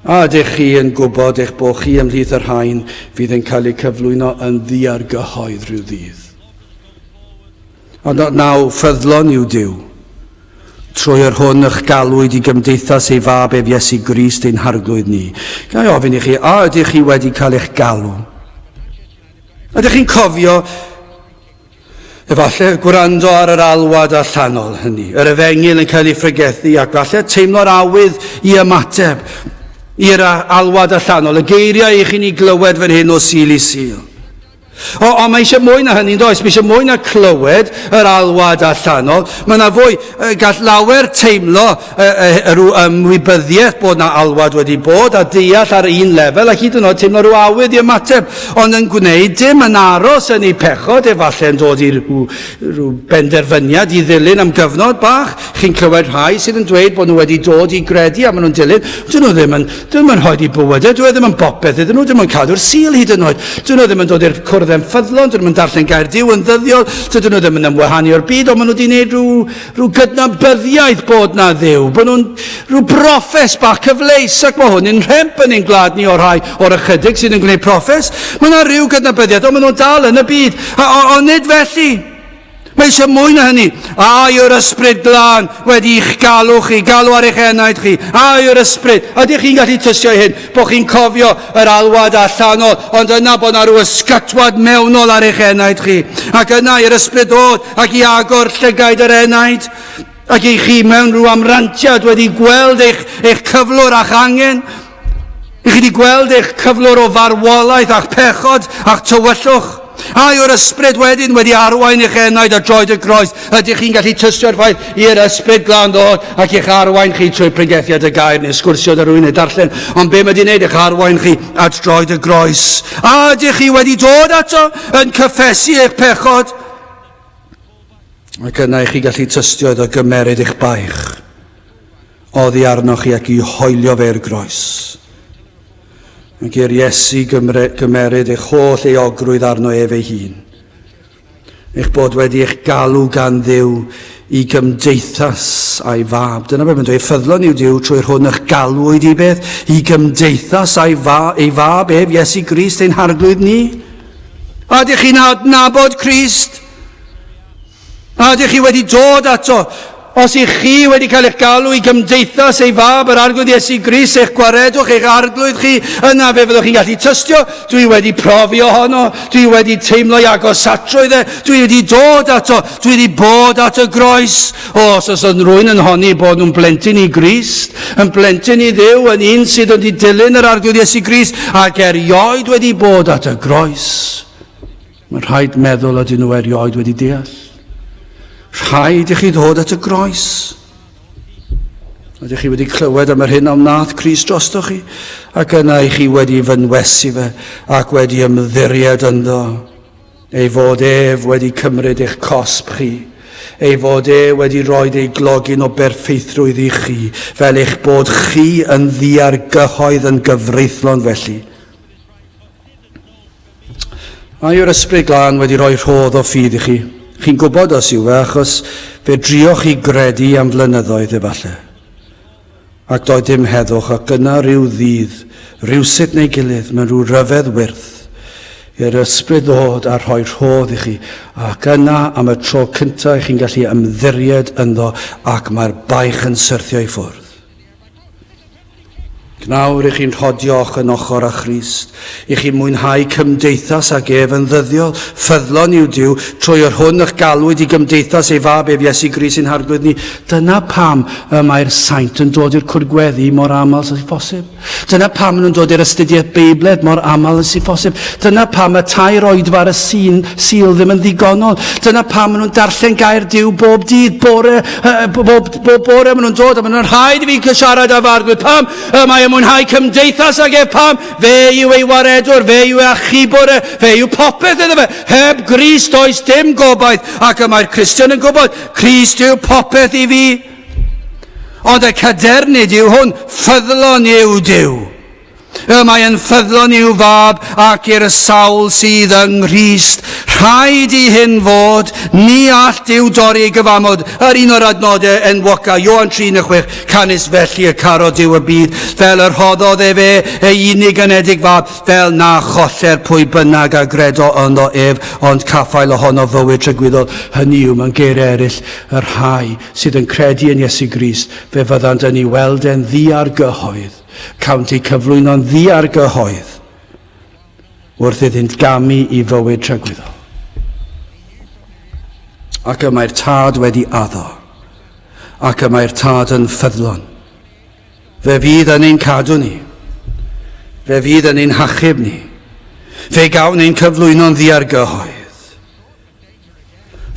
S1: A ydych chi yn gwybod eich bod chi ymhlith y rhain fydd yn cael eu cyflwyno yn ddiargyhoedd rhyw ddydd? Ond naw, ffyddlon yw Duw, trwy yr hwn y'ch galwyd i gymdeithas ei fab ef Iesu Grist ein harglwydd ni. Ga i ofyn i chi, a ydych chi wedi cael eich galw? Ydych chi'n cofio efallai gwrando ar yr alwad allanol hynny, yr efengyl yn cael ei phregethu ac falle teimlo'r awydd i ymateb i'r alwad allanol, y geiriau i chi'n ei glywed fan hyn o Sul i Sul. O, ond mae eisiau mwy na hynny, does? Mae eisiau mwy na clywed yr alwad allanol. Mae yna fwy. Gall lawer teimlo rhyw ymwybyddiaeth bod yna alwad wedi bod a deall ar un lefel a hyd yn oed teimlo rhyw awydd i ymateb, ond yn gwneud dim, yn aros yn eu pechod, efallai yn dod i rhyw, rhyw benderfyniad i ddilyn am gyfnod bach. Chi'n clywed rhai sydd yn dweud bod nhw wedi dod i gredu a maen nhw'n dilyn. Dyn nhw ddim yn, dyn nhw'n rhoi i bywydau, dwi e ddim yn bopeth iddyn nhw, dyn nhw'n cadw'r Sul hyd yn oed. Dyn nhw ddim yn dod i'r cwrdd yn ffyddlon, dyn nhw'n darllen gair Duw yn ddyddiol, dydyn nhw ddim yn ymwahanu o'r byd, ond maen nhw wedi gwneud rhyw, rhyw gydnabyddiaeth bod na Dduw, bod nhw'n rhyw broffes bach cyfleus, ac mae hwn yn rhemp yn ein gwlad ni o'r rhai o'r ychydig sydd yn gwneud proffes. Mae yna rhyw gydnabyddiaeth, ond maen nhw'n dal yn y byd, ond nid felly. Mae eisiau mwy na hynny. A yw'r ysbryd glân wedi i'ch galw chi, galw ar eich enaid chi? A yw'r ysbryd? Ydych chi'n gallu tystio i hyn? Bod chi'n cofio yr alwad allanol, ond yna bod na rhyw ysgytwad mewnol ar eich enaid chi. Ac yna i'r ysbryd ddod ac i agor llygaid yr enaid, ac i chi mewn rhyw amrantiad wedi gweld eich, eich cyflwr a'ch angen. I chi wedi gweld eich cyflwr o farwolaeth a'ch pechod a'ch tywyllwch. A yw'r ysbryd wedyn wedi arwain eich enaid at droed y groes? Ydych chi'n gallu tystio'r ffaith i'r ysbryd glân ddod ac eich arwain chi trwy pregethiad y gair neu sgwrsio da rhywun neu darllen? Ond be mae wedi wneud eich arwain chi at droed y groes? A ydych chi wedi dod ato yn cyffesu eich pechod? Ac yna i chi gallu tystio iddo gymeryd eich baich oddi arnoch chi ac i hoelio fe i'r groes. Ac i'r Iesu gymeryd eich holl euogrwydd arno ef ei hun. Eich bod wedi eich galw gan Dduw i gymdeithas a'i fab. Dyna beth mae'n dweud, ffyddlon yw Duw trwy'r hwn eich galwyd i beth, i gymdeithas a'i fa, ei fab ef, Iesu Grist, ein harglwydd ni. A ydych chi'n adnabod Crist? A ydych chi wedi dod ato? Os ych chi wedi cael eich galw i gymdeithas ei fab, yr Arglwydd Iesu Grist, eich gwaredwch, eich arglwydd chi, yna fe fyddwch chi'n gallu tystio, dwi wedi profi ohono, dwi wedi teimlo i agosatrwydd e, dwi wedi dod ato, dwi wedi bod at y groes. O, os oes yn rhywun yn honni bod nhw'n blentyn i Grist, yn blentyn i Dduw, yn un sydd wedi dilyn yr Arglwydd Iesu Grist, ac erioed wedi bod at y groes. Mae'n rhaid meddwl ydyn nhw erioed wedi deall. Rhaid i chi ddod at y groes. Ydych chi wedi clywed am yr hyn a wnaeth Crist drostoch chi, ac yna i chi wedi fynwesu fe ac wedi ymddiried ynddo, ei fod ef wedi cymryd eich cosb chi, ei fod e wedi rhoi ei glogyn o berffeithrwydd i chi, fel eich bod chi yn ddiargyhoedd yn gyfreithlon felly. A yw'r Ysbryd Glân wedi rhoi rhodd o ffydd i chi? Chi'n gwybod os yw e, achos fe drioch chi gredu am flynyddoedd efallai. Ac doedd dim heddwch, ac yna rhyw ddydd, rhywsut neu gilydd, mewn rhyw ryfedd wyrth, i'r Ysbryd ddod a rhoi rhodd i chi, ac yna am y tro cyntaf chi'n gallu ymddiried ynddo ac mae'r baich yn syrthio i ffwrdd. Gnawr i chi'n rhodio ochr yn ochr â Christ, i chi mwynhau cymdeithas ag ef yn ddyddiol, ffyddlon yw Duw, trwy yr hwn y'ch galwyd i gymdeithas ei fab ef Iesu Grist ein Harglwydd ni. Dyna pam y mae'r saint yn dod i'r cwrdd gweddi mor aml sy'n phosib. Dyna pam maen nhw'n dod i'r astudiaeth Beibledd mor aml sy'n phosib. Dyna pam y tair oedfa ar y Sul, Sul ddim yn ddigonol. Dyna pam maen nhw'n darllen gair Duw bob dydd, bore, bob Bob bore maen nhw'n dod a maen nhw'n rhaid i fi siarad â fy arglwydd. Pam? Y mae yn mwynhau cymdeithas ag ef. Pam? Fe yw ei waredwr, fe yw ei achubwr, e, fe yw popeth iddo fe. Heb Grist does dim gobaith. Ac y mae'r Cristion yn gwybod, Crist yw popeth i fi. Ond y cadernid yw hwn, ffyddlon yw Duw. Y mae yn ffyddlon i'w fab ac i'r sawl sydd yng Nghrist. Rhaid i hyn fod, ni all Duw dorri ei gyfamod. Yr un o'r adnodau enwoca, Ioan 3:16, Canys felly y carodd Duw y byd, fel y rhoddodd efe ei unig anedig fab, fel na choller pwy bynnag a gredo ynddo ef, ond caffael ohono fywyd tragwyddol. Hynny yw, mewn geiriau eraill, y rhai sydd yn credu yn Iesu Grist, fe fyddant yn ei weld e'n ddiargyhoedd. Cânt eu cyflwyno'n ddiargyhoedd wrth iddynt gamu i fywyd tragwyddol. Ac y mae'r Tad wedi addo, ac y mae'r Tad yn ffyddlon. Fe fydd yn ein cadw ni. Fe fydd yn ein hachub ni. Fe gawn ein cyflwyno'n ddiargyhoedd.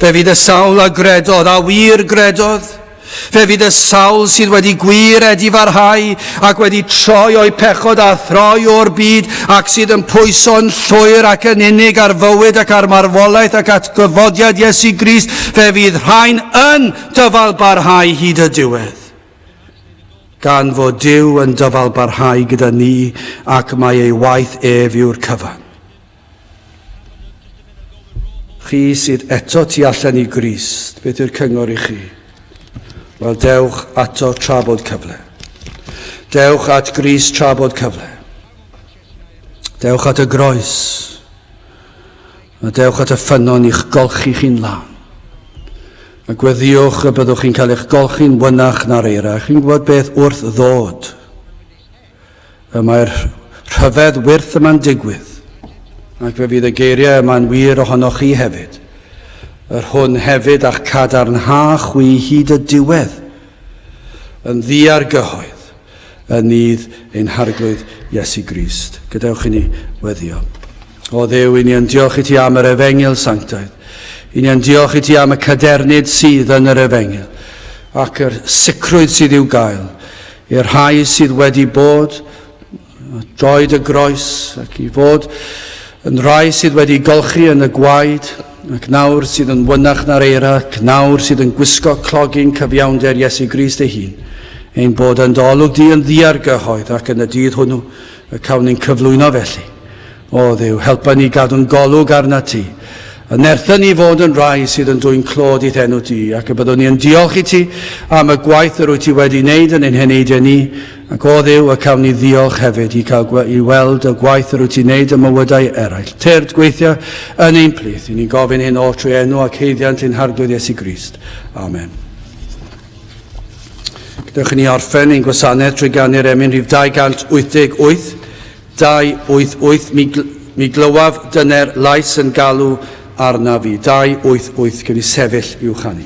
S1: Fe fydd y sawl a gredodd, a wir gredodd. Fe fydd y sawl sydd wedi gwir edifarhau ac wedi troi o'u pechod a throi o'r byd ac sydd yn pwyso'n llwyr ac yn unig ar fywyd ac ar marwolaeth ac atgyfodiad Iesu Grist, fe fydd rhain yn dyfalbarhau hyd y diwedd. Gan fod Duw yn dyfalbarhau gyda ni ac mae ei waith ef yw'r cyfan. Chi sydd eto tu allan i Grist, beth yw'r cyngor i chi? Wel, dewch ato tra bod cyfle. Dewch at Grist tra bod cyfle. Dewch at y groes. A dewch at y ffynnon i'ch golchi chi'n lân. A gweddiwch y byddwch chi'n cael eich golchi'n wynach na'r eira. Chi'n gwybod beth wrth ddod. Y mae'r rhyfedd wyrth yma'n digwydd, ac fe fydd y geiriau yma'n wir ohonoch chi hefyd, yr hwn hefyd a'ch cadarnha chwi hyd y diwedd, yn ddiargyhoedd, yn nydd ein Harglwydd Iesu Grist. Gadewch i ni weddio. O Dduw, i ni yn diolch i ti am yr efengyl sanctaidd. I ni yn diolch i ti am y cadernid sydd yn yr efengyl ac yr sicrwydd sydd i'w gael i'r rhai sydd wedi bod droed y groes ac i fod yn rhai sydd wedi golchi yn y gwaed ac nawr sydd yn wynach na'r eira ac nawr sydd yn gwisgo clogyn cyfiawnder Iesu Grist ei hun, ein bod yn dy olwg di yn ddiargyhoedd ac yn y dydd hwnnw y cawn ein cyflwyno felly. O Dduw, helpa ni gadw'n golwg arnat ti, a nertha ni fod yn rai sydd yn dwyn clod i'th enw di, ac y byddwn ni yn diolch i ti am y gwaith yr wyt ti wedi wneud yn ein heneidiau ni, ac o Dduw, y cawn ni ddiolch hefyd i, cael, i weld y gwaith yr wyt ti'n wneud ym mywydau eraill. Tyrd gweithio yn ein plith, i ni'n gofyn hyn oll trwy enw ac haeddiant ein Harglwydd Iesu Grist. Amen. Gadewch i ni orffen ein gwasanaeth trwy ganu'r emyn rhif 288. 288, mi, mi glywaf dyner lais yn galw arnaf fi. 288, gewn ni sefyll i'w chanu.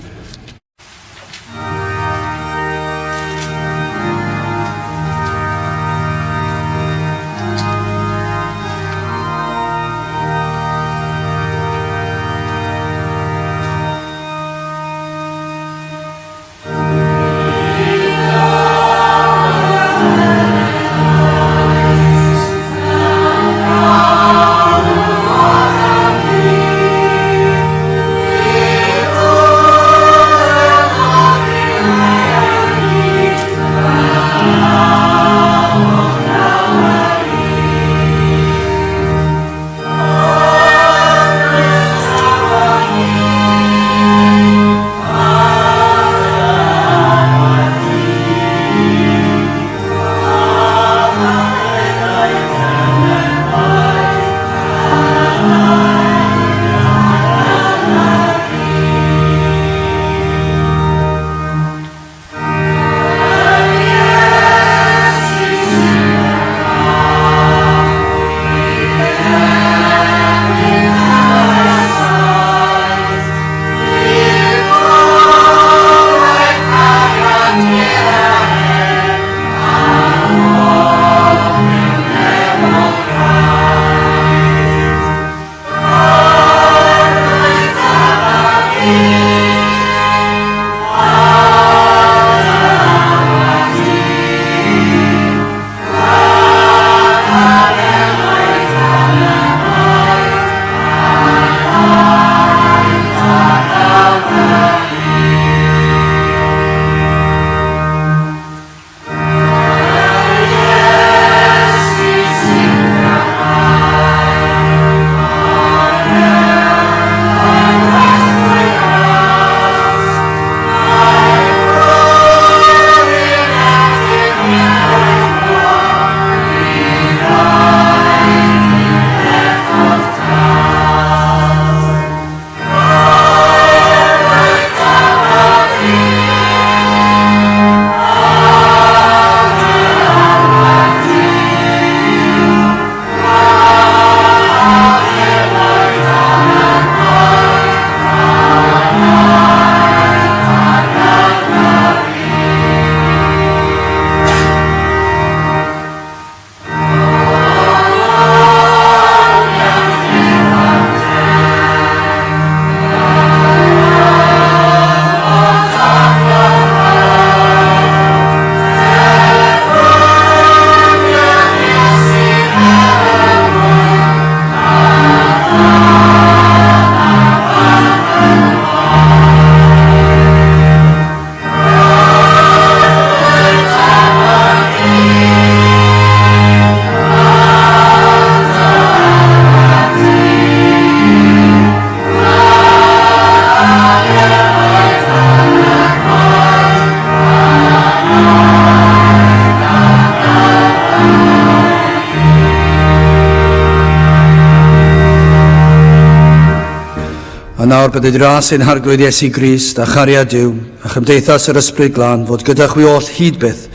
S1: nawr bydded ras ein Harglwydd Iesu Grist a chariad Duw a chymdeithas yr Ysbryd Glân fod gyda chwi oll hyd byth.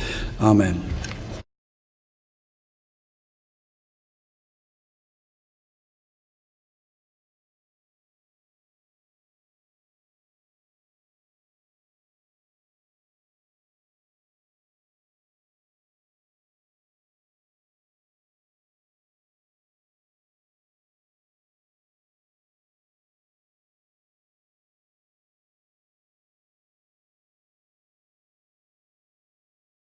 S1: Amen.